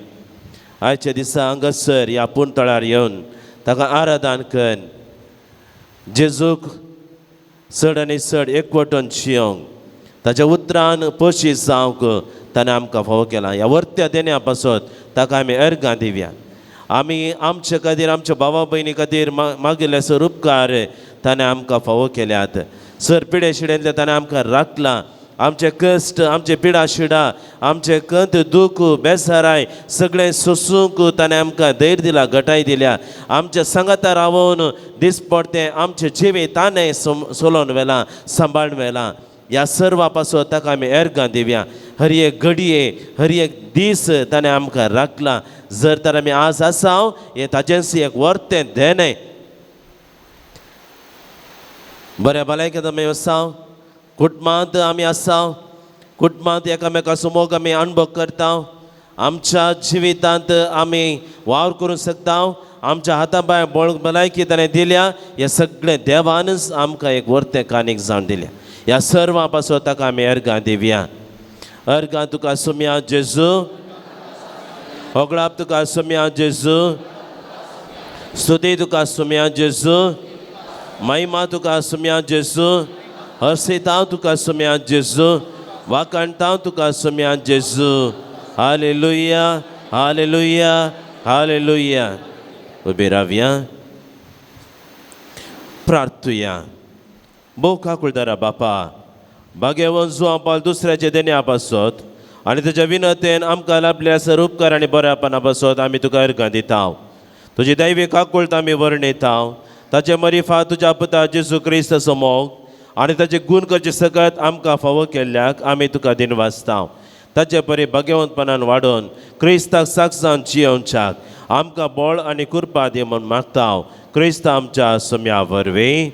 आयच्या दिसा हांगासर ह्या पुणतळार येवन ताका आराधन कर जेजूक चड आनी चड एकवटून जियोंक ताच्या उतरान पोशी जावंक ताणें आमकां फावो केला. ह्या वर्त्या देण्या पासत ताका आमी अर्गां दिवया. आमी आमचे खातीर आमच्या भावा भयणी खातीर मागिल्ले सर उपकार ताणें आमकां फावो केल्यात. सर पिडे शिडेंतले ताणें आमकां राखलां. आमचे कश्ट आमचे पिडा शिडा आमचे कंत दूख बेजाराय सगळें सोसूंक ताणें आमकां धैर्य दिला, घटाय दिल्या. आमच्या सांगाता रावोन दिसपडतें आमचें जिवीत ताणें सोलोवन व्हेलां, सांबाळून व्हेलां. ह्या सर्वा पासून ताका आमी अर्गां दिवया. हर एक घडये हर एक दीस ताणें आमकां राखलां. जर तर आमी आज आसा हें ताजेंच एक वर्तें देणें. बऱ्या भलायकेंत आमी आसा, कुटुंबांत आमी आसा, कुटुंबांत एकामेकाचो मोग आमी अणभव करता. आमच्या जिवितांत आमी वावर करूंक शकता. आमच्या हाता भायर बळ भलायकी ताणें दिल्या. हें सगळें देवानच आमकां एक वर्तें कानीक जावन दिल्या. ह्या सर्वां पासून ताका आमी अर्गां दिवया. अर्गां तुका सुमया जेजू, होगळाप तुका सुमया जेजू, स्तुती तुका सुमया जेजू, महिमा तुका सुमया जेजू, हर्षितांव तुका सुमया जेजू, वाखाणतांव तुका सुमया जेजू. Hallelujah, hallelujah, hallelujah. उबी रावया, प्रार्थुया. भोव काकुळदारा बापा, भाग्यवंत जुवां पाल दुसऱ्याचे देण्या पासत आनी तुज्या विनतेन आमकां लाभल्या सर उपकार आनी बऱ्यापणा पासत आमी तुका अर्गां दिता. तुजी दैवी काकुळट आमी वर्णयता. ताचे मरिफा तुज्या पुता जेजू क्रिस्ताचो मोग आनी ताचे गूण करचे सकत आमकां फावो केल्ल्याक आमी तुका दिनवासता. ताचे परी भाग्यवंतपणान वाडोवन क्रिस्ताक साक्षान जियोवच्याक आमकां बळ आनी कृपा दी म्हूण मागता. क्रिस्त आमच्या सुम्या वरवीं.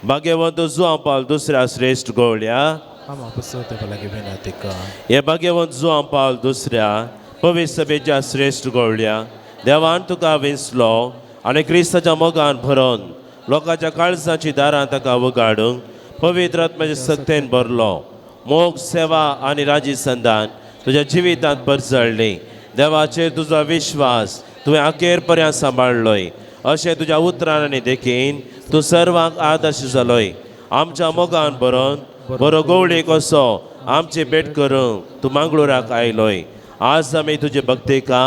भाग्यवंत जुवां पाल दुसऱ्या श्रेश्ठ गोवळ्या. हे भाग्यवंत जुवां पाल दुसऱ्या पवित्र सभेच्या श्रेश्ठ गोवळ्या, देवान तुका विंचलो आनी क्रिस्ताच्या मोगान भरोन लोकांच्या काळजाची दारां ताका उगाडूंक पवित्र आत्म्याच्या सक्तेन भरलो. मोग, सेवा आनी राजी संदान तुज्या जिवितांत परजळ्ळी. देवाचेर तुजो विश्वास तुवें अखेर पर्यंत सांबाळ्ळोय. अशें तुज्या उतरान आनी देखीन तूं सर्वांक आदर्श जालोय. आमच्या मोगान भरोन बरो गवळी कसो आमची भेट करूंक तूं मांगलोराक आयलोय. आज आमी तुजे भक्तिका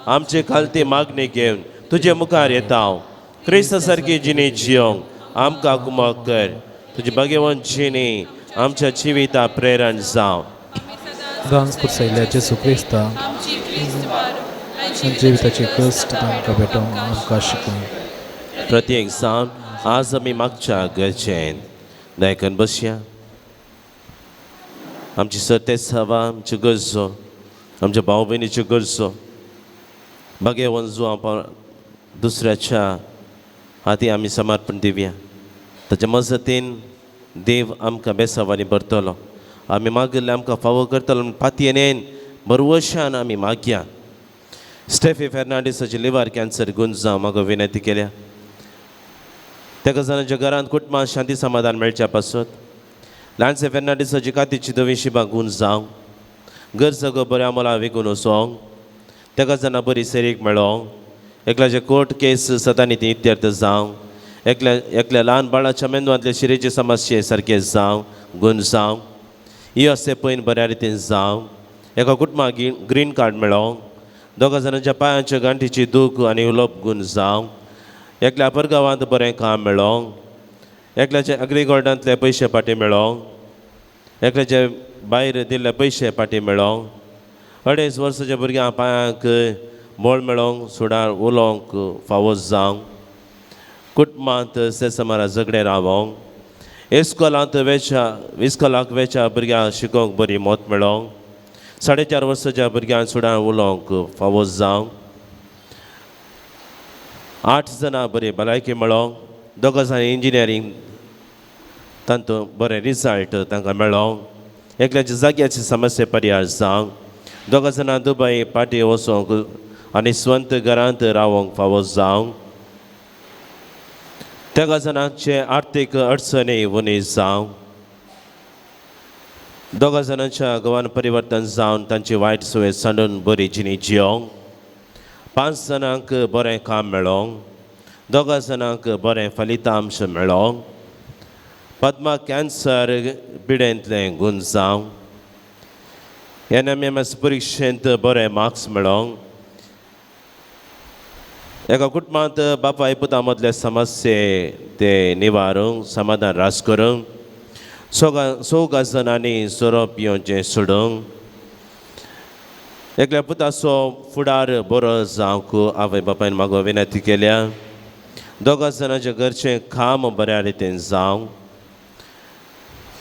आमचे खालती मागणी घेवन तुजे मुखार येता. क्रिस्ता सारकी जिणी जियोंक आमकां कुमक कर. तुजी भाग्यवंत जिणी आमच्या जिविता प्रेरण जावं. दांस कुर्सयल्या जेजू क्रिस्ता जिविताचे कश्ट तांकां भेटोवंक आमकां शिकोवंक. प्रत्येक जावन आज आमी मागच्या गरजेन दयाकन बसया. आमची सतेज हवा, आमच्यो गरजो, आमच्या भाव भयणीच्यो गरजो भाग्यवंत जुवां दुसऱ्याच्या हाती आमी समर्पण दिवया. ताच्या मजतीन देव आमकां बेसावानी भरतलो. आमी मागिल्लें आमकां फावो करतलो म्हूण पातयेन बरवशान आमी मागया. स्टेफी फेर्नांडीसाची लिवर कॅन्सर गुंज जावं म्हाका विनंती केल्या. तेका जाणांच्या घरांत कुटुंबांत शांती समाधान मेळच्या पासत. लान्से फेर्नांडीसाची कातीची धवी शिबा गुंज जावं. घर सगळो बऱ्या मोला विकून वचोंक तेका जाणां बरी सेरीक मेळोंक एकल्याचे कोर्ट केस सदांनी ती इत्यर्थ जावं एकल्या एकल्या ल्हान बाळाच्या मेंदवांतले शिरेचे समस्ये सारके जावं गुण जावं ही अशें पयन बऱ्या रितीन जावं एका कुटुंबाक ग्रीन कार्ड मेळोंक दोगा जाणांच्या पांयांच्या गांठीची दूख आनी उलोवप गुण जावं एकल्या परगांवांत बरें काम मेळोंक एकल्याचे अग्रीगोल्डांतले पयशे फाटीं मेळोंक एकल्याचे भायर दिल्ले पयशे फाटीं मेळोंक 2.5 वर्साच्या भुरग्यां पांयांक बळ मेळोंक सुडार उलोवंक फावो जावंक कुटुंबांत सेसमारा झगडे रावोंक इस्कोलांत वेच्या इस्कोलाक वेच्या भुरग्यांक शिकोवंक बरी मत मेळोंक 4.5 वर्साच्या भुरग्यांक सुडार उलोवंक फावो जावंक 8 जाणां बरी भलायकी मेळोंक 2 जाणां इंजिनियरींग तांतूत बरें रिजल्ट तांकां मेळोंक एकल्याच्या जाग्याची समस्या पर्याय जावंक 2 जाणां दुबय पाटी वचोंक आनी स्वंत घरांत रावोंक फावो जावंक 3 जाणांचे आर्थीक अडचणी उणी जावंक 2 जाणांच्या गोवान परिवर्तन जावन तांची वायट संवय सांडून बरी जिणी जियोंक 5 जाणांक बरें काम मेळोंक 2 जाणांक बरें फलितांश मेळोंक पद्मा कॅन्सर पिडेंतलें गूण जावं NMMS परिक्षेंत बरें मार्क्स मेळोंक एका कुटुंबांत बापाय पुता मदले समस्ये ते निवारूंक समाधान रास करूंक 4 जाणांनी सोरो पिवचें सोडूंक एकल्या पुताचो फुडार बरो जावंक आवय बापायन मागो विनंती केल्या 2 जाणांचें घरचें काम बऱ्या रितीन जावंक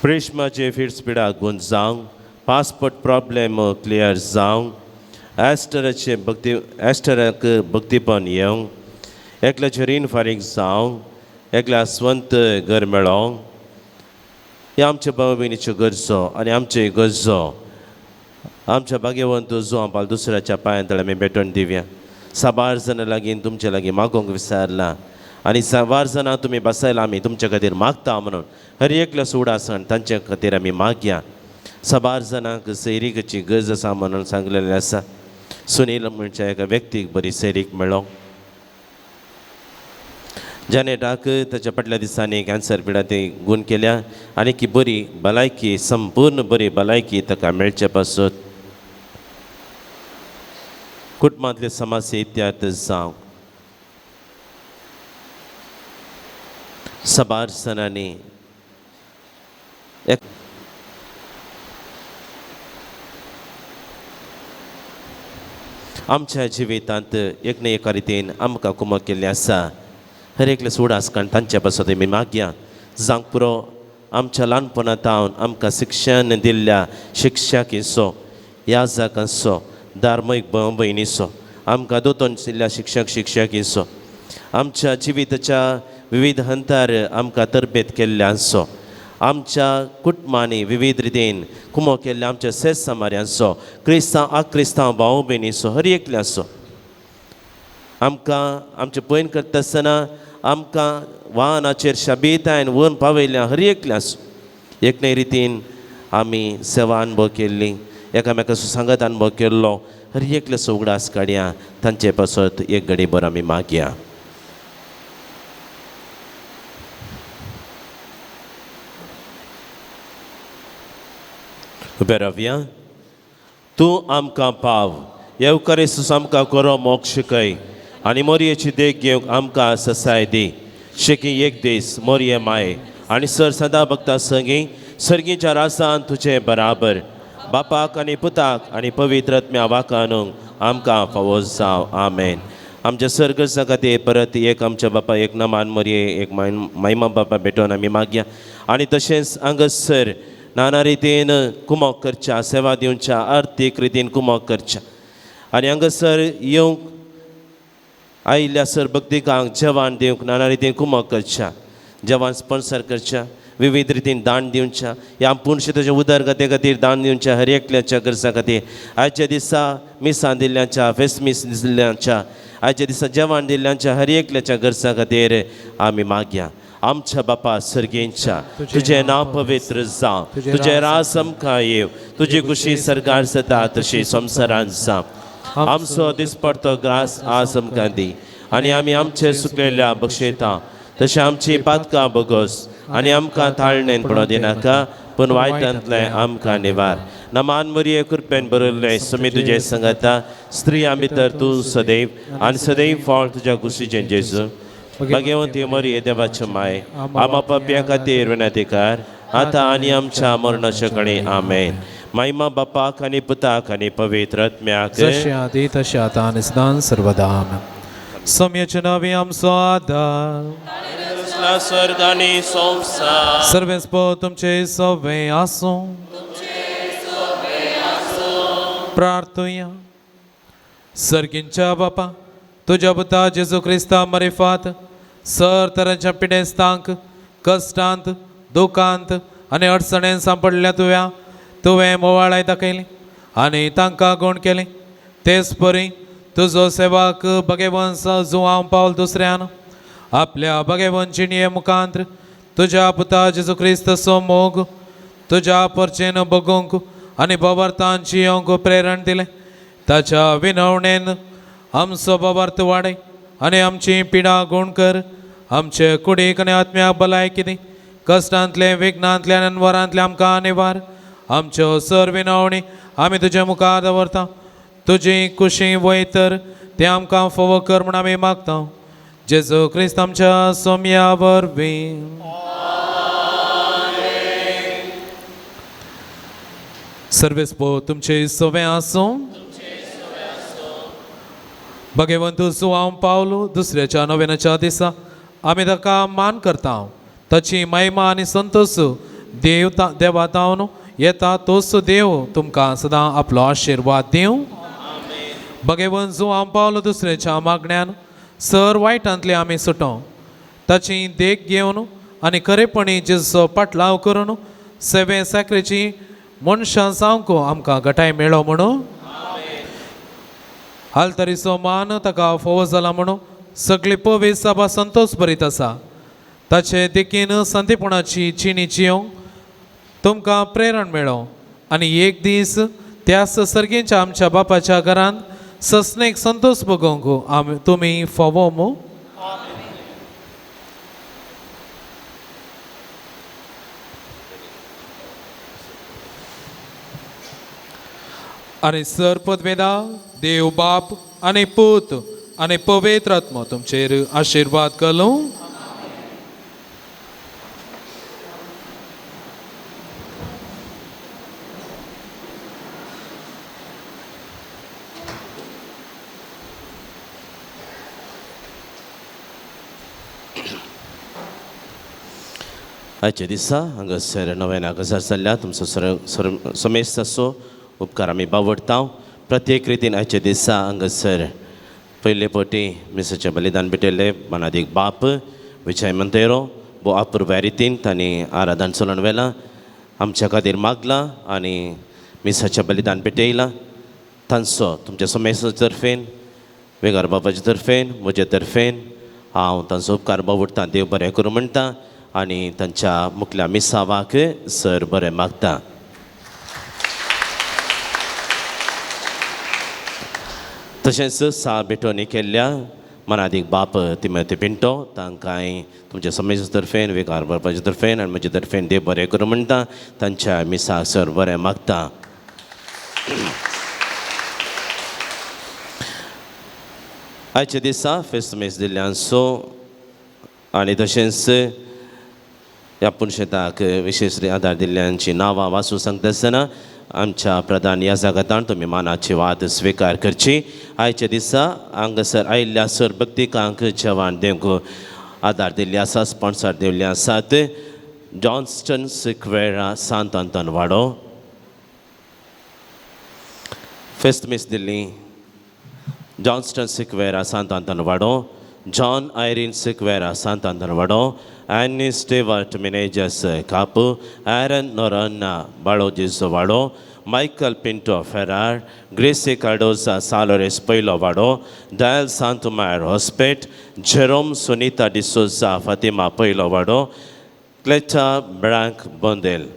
प्रिश्माचे फिट्स पिडा गुण जावंक पासपोर्ट प्रॉब्लेम क्लियर जावंक एस्टराचे भक्ती एस्टराक भक्तीपण येवंक एकल्याचें रीण फारीक जावंक एकल्या स्वंत घर मेळोंक हे आमच्या भाव भयणीच्यो गरजो आनी आमच्यो गरजो आमच्या भाग्यवंत जो आमकां दुसऱ्याच्या पांयां तळे आमी भेटोवन दिवया. साबार जाणां लागीं तुमचे लागीं मागोवंक विसरला आनी साबार जाणां तुमी बसायला आमी तुमच्या खातीर मागता म्हणून हर एकल्या सुडासन तांचे खातीर आमी मागया. साबार जाणांक सैरिकेची गरज आसा म्हणून सांगलेलें आसा. सुनील म्हणच्या एका व्यक्तीक बरी सैरीक मेळो जॅनेटाक ताच्या फाटल्या दिसांनी कॅन्सर पिडा ती गूण केल्या आनी की बरी भलायकी संपूर्ण बरी भलायकी ताका मेळचे पासत कुटुंबांतले समस्या इत्याद जावं साबार जाणांनी एक आमच्या जिवितांत एक ना एका रितीन आमकां कुमक केल्ली आसा. हर एकले सुडास कारण तांचे पासत आमी मागया जावंक पुरो आमच्या ल्हानपणांत आमकां शिक्षण दिल्ल्या शिक्षकांचो याजकांचो धार्मीक भाव भयणीचो आमकां दोतोन दिल्ल्या शिक्षक शिक्षकींचो आमच्या जिविताच्या विविध हंतार आमकां तरबेत केल्ल्यांचो आमच्या कुटुंबांनी विविध रितीन कुमो केल्ल्या आमच्या सेस समाऱ्यांचो क्रिस्तांव आक्रिस्तांव भाव भयणीचो हर एकल्याचो आमकां आमचें पयन करता आसतना आमकां वाहनाचेर शाबीतायन व्हरून पावयल्या हर एकल्याचो एक न्हय रितीन आमी सेवा अनुभव केल्ली एकामेकाचो सांगत अनुभव केल्लो हर एकल्याचो उगडास काडया तांचे पासत एक घडी भर आमी मागया. उबे रावया. तूं आमकां पाव येवकारेसूस आमकां करो मोग शिकय आनी मोरयेची देख घेवंक आमकां ससाय दी. शेकी एक दीस मोरये माये आनी सर सदां भक्ता संगी सर्गीच्या रासान तुजे बराबर बापाक आनी पुताक आनी पवित्र आत्म्या वाकानूंक आमकां फावो जावं. आमेन. आमच्या सर्गसा खातीर परत एक आमच्या बापा एक नमान मोरये एक मायमा बापा भेटोवन आमी मागया आनी तशेंच हांगासर नाना रितीन कुमक करच्या सेवा दिवच्या आर्थीक रितीन कुमक करच्या आनी हांगासर येवंक आयिल्ल्या सर भक्तिकांक जेवण दिवंक नाना रितीन कुमक करच्या जेवण स्पॉन्सर करच्या विविध रितीन दान दिवच्या ह्या पुणशेताच्या उदरगते खातीर दान दिवच्या हर एकल्याच्या गरजां खातीर आयच्या दिसा मिसां दिल्ल्यांच्या फेसमीस दिल्ल्यांच्या आयच्या दिसा जेवण दिल्ल्यांच्या हर एकल्याच्या गरजां खातीर आमी मागया. आमच्या बापा सर्गेंच्या तुजें नांव पवित्र जावं, तुजें राज आमकां येवं, तुजी खुशी सरकार जाता तशी संवसारांत जावं. आमचो दिसपडतो ग्रास आज आमकां दी आनी आमी आमचे सुकलेल्या बक्षयता तशें आमची पातकां बगस आनी आमकां ताळणेन पडो दिनाका पूण वायटांतलें आमकां निवार. नमान मरिये कृपेन बरयल्लें समी तुजें संगता, स्त्रियां भितर तूं सदैव आनी सदैव फळ तुज्या कुशीचें जेजू. भगवंती मरिये देवाचे माय, आमा पापया खातीर विनंतीकार आतां आनी आमच्या मरणाच्या कडेन. आमेन. महिमा बापाक आनी पुताक आनी पवित्र आत्म्याक, जशें आदी तशें आतां आनी सदां सर्वदा. आमेन. सम्याचे नांवे आमचो आदार, स्वर्ग आनी संवसार. सर्वेस्पो तुमचे सवे आसूं. प्रार्थुया. सर्गींच्या बापा, तुज्या पुता जेजू क्रिस्ता मरिफात सर तरांच्या पिडेस्तांक कश्टांत दुखांत आनी अडचणेन सांपडल्या तुवें मोवाळाय दाखयली आनी तांकां गूण केलें. तेच परी तुजो सेवाक भगेवंत जुवांव पावल दुसऱ्यान आपल्या भगेवंत जिणये मुखांत तुज्या पुता जेजू क्रिस्ताचो मोग तुज्या परचेन बगूंक आनी बाबार्थान जियोंक प्रेरण दिलें. ताच्या विनवणेन आमचो बाबार्थ वाडय आनी आमची पिडा गूण कर. आमचे कुडीक आनी आत्म्याक भलायकी दी. कश्टांतले विघ्नांतले आनी अनवरांतले आमकां निवार. आमच्यो सर विनवणी आमी तुजे मुखार दवरता. तुजी कुशी वय तर तें आमकां फोवो कर म्हूण आमी मागता. जेजू क्रिस्त आमच्या सोम्या वरवीं. सर्वेस्पो तुमचे सवे आसूं. भगवंत जुवांव पावलो दुसऱ्याच्या नव्याच्या दिसा आमी ताका मान करता. ताची महिमा आनी संतोष देव देवा तावन येता तोच देव तुमकां सदां आपलो आशिर्वाद दिवं. भगवंत जुवांव पावलो दुसऱ्याच्या मागण्यान सर वायटांतले आमी सुटो. ताची देख घेवन आनी खरेपणी जेजूचो पाटलाव करून सेवे साकरेची मनशां जावंक आमकां घटाय मेळो म्हणून हालतरीचो मान ताका फोवो जाला म्हणून सगळी पवित्र सभा संतोष भरीत आसा. ताचे देखीन संतीपणाची चिणी जियोंक तुमकां प्रेरण मेळो आनी एक दीस त्या सर्गींच्या आमच्या बापाच्या घरांत ससनेक संतोष भोगोवंक आमी तुमी फोवो मू. आनी सर पदवेदा देव बाप आनी पूत आनी पवित्र आत्मो तुमचेर आशिर्वाद घालूं. आयच्या दिसा हांगासर नव्यान गजाल जाल्ल्या तुमचो सर समेस्त असो उपकार आमी बावडता. प्रत्येक रितीन आयच्या दिसा हांगासर पयले पटी मिसाचें बलिदान भेटयल्ले मनादीक बाप विजय मंतेरो भोव अपुरबाय रितीन तांणी आराधन चलोवन व्हेलां, आमच्या खातीर मागलां आनी मिसाचें बलिदान भेटयलां. तांचो तुमच्या समेस्ता तर्फेन, वेगार बाबाचे तर्फेन, म्हजे तर्फेन हांव तांचो उपकार बावडटा. देव बरें करूं म्हणटा आनी तांच्या मुखल्या मिसावाक सर बरें मागता. तशेंच सा भेटवणी केल्ल्या मनादीक बाप तिमोथी पिंटो तांकांय तुमच्या समेजा तर्फेन, विकार बाबाच्या तर्फेन आनी म्हजे तर्फेन देव बरें करूं म्हणटा. तांच्या मिसाक सर बरें मागता. आयच्या दिसा फेस्त मेस दिल्ल्यांचो आनी तशेंच ह्या पुनशेताक विशेश आदार दिल्ल्यांची नांवां वाचून सांगता आसतना आमच्या प्रधान ह्या जागातान तुमी मानाची वाद स्विकार करची. आयच्या दिसा हांगासर आयिल्ल्या सर भक्तिकांक जेवण दिवंक आदार दिल्ले आसा, स्पॉन्सर दिल्ले आसात. जॉन्स्टन सिक्वेरा सांत अंतन वाडो, फेस्त मीस दिल्ली जॉन्स्टन सिक्वेरा सांत अंतन वाडो, John Irene Sequeira सांतांतरवाडो, Annie Stewart Menezes Kapu, Aaron Noronha Balodis Wado, Michael Pinto Ferrar, Gracy Cardoza Salores Pailo Wado, Dayal Santumayar Hospet, Jerome Sunita D'Souza Fatima Pailo Wado, Cleta Brank Bondel.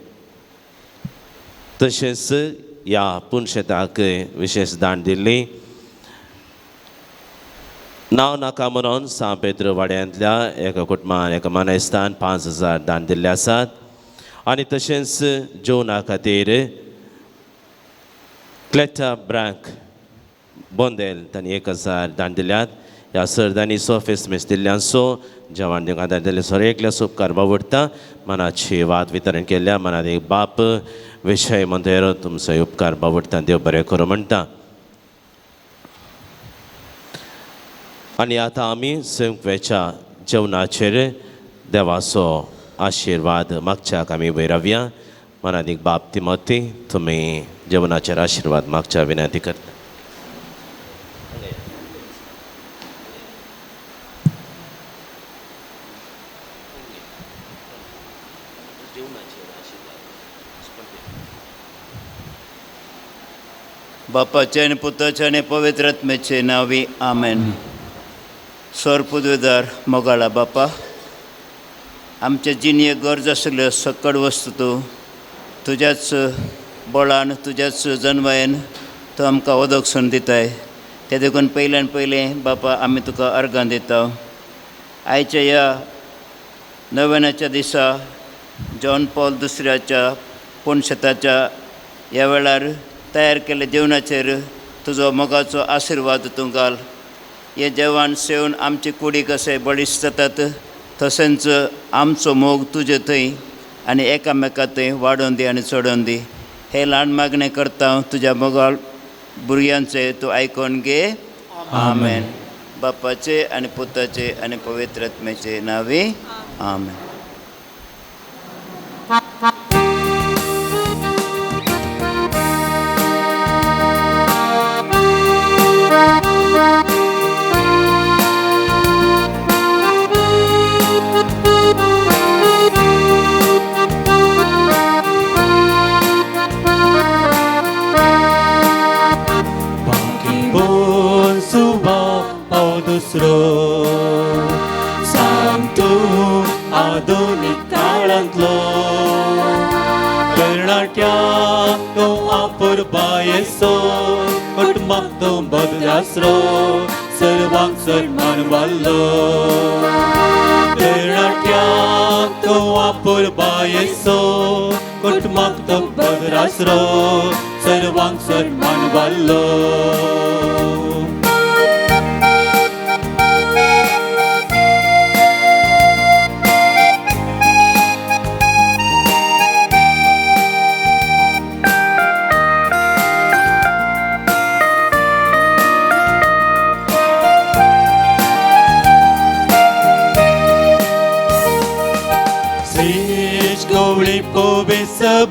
तशेंच ह्या पुनशेताक विशेश दान दिल्ली नांव नाका म्हणून सांत पेद्र वाड्यांतल्या एका कुटुंबान एका मानेस्तान 5,000 दान दिल्ले आसात. आनी तशेंच जेवणा खातीर क्लेटा ब्रांक बोंदेल तांणी 1,000 दान दिल्यात. ह्या सरदांनी सोफेस मेस दिल्ल्यांचो जेवण दिवंक आदार दिल्ले सर एकल्या उपकार बावडटा. मनाची वाद वितरण केल्ल्या मनात एक बाप विशय मंदेरो तुमचो उपकार बावडटा. देव बरें करूं म्हणटा. आनी आतां आमी संकवेच्या जेवणाचेर देवाचो आशिर्वाद मागच्याक आमी वयर रावया. मनादीक बाप तिमोती तुमी जेवणाचेर आशिर्वाद मागच्या विनंती करता. बापाचे आनी पुताचे आनी पवित्र आत्म्याचे नांवी आमेन. स्वर पुदवेदार मोगाळा बापा, आमचे जिणेक गरज आशिल्ल्यो सकड वस्तू तूं तुज्याच बळान तुज्याच जनवायेन तूं आमकां ओदोकसून दिताय. ते देखून पयल्यान पयलें बापा आमी तुका अर्गां दिता. आयच्या ह्या नव्यानाच्या दिसा जॉन पॉल दुसऱ्याच्या पुणशेताच्या ह्या वेळार तयार केल्ल्या जेवणाचेर तुजो मोगाचो आशिर्वाद तूं घाल. हें जेवण सेवन आमचे कुडीक अशें बळिश्ट जातात तशेंच आमचो मोग तुजे थंय आनी एकामेका थंय वाडोवन दी आनी चडोवन दी. हे ल्हान मागणें करता तुज्या मोगाळ भुरग्यांचे तूं आयकून घे. आमेन. बापाचे आनी पुताचे आनी पवित्र आत्म्याचे नांवी आमेन. सांतू आधुनीक काळांतलो तरणाट्या तो आपुरबायेचो कुटुंबाक तो बदलासरो सर्वांक सन्मान वाडलो. तरणाट्या तो आपुरबायेचो कुटुंबाक तो बदलासरो सर्वांक सन्मान वाडलो.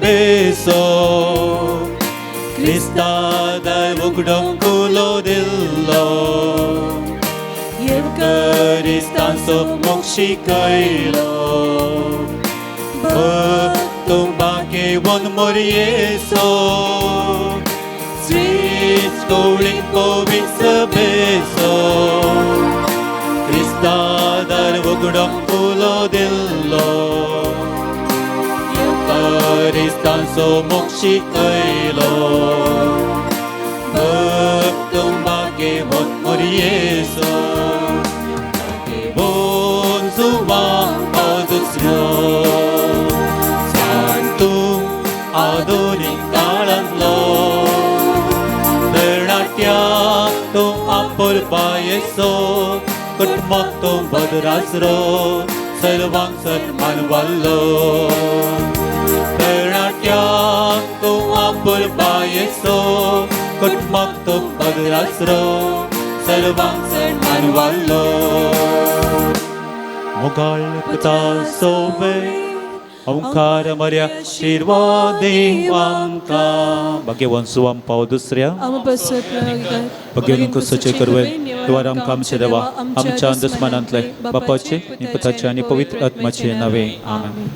Beso Krista उगडोंक उलो दिल्लो क्रिस्तांचो मोग शिकयलो भक्त बागेवन मोरयेसो श्रीच कोवळी कोवीस बेसो क्रिस्ता दार उगडोंक उलो दिल्लो क्रिस्तांचो मोग शिकयलो भक्त बागेवन मोरयेसो बागेवन जुवान दुसरो सांतू आधुनीक काळांतलो तरणाट्या तो आपुरबायेचो कुटुंबाक तो बदरासरो सर्वांक सन्मान वाडलो. तरणाट्या तो आपुरबायेचो कुटुंबाक तो बदरासरो सर्वांक सन्मान वाडलो. मोगाळ पिता सोवे ओंकार मर्या आशिर्वाद आमकां. भाग्यवान सुवाम पाव दुसऱ्या भाग्यवान कुसचे करवे द्वार आमकां आमचे देवा आमच्या दुस्मानांतले बापाचे आनी पुताचे आनी पवित्र आत्माचे नावे. आमेन.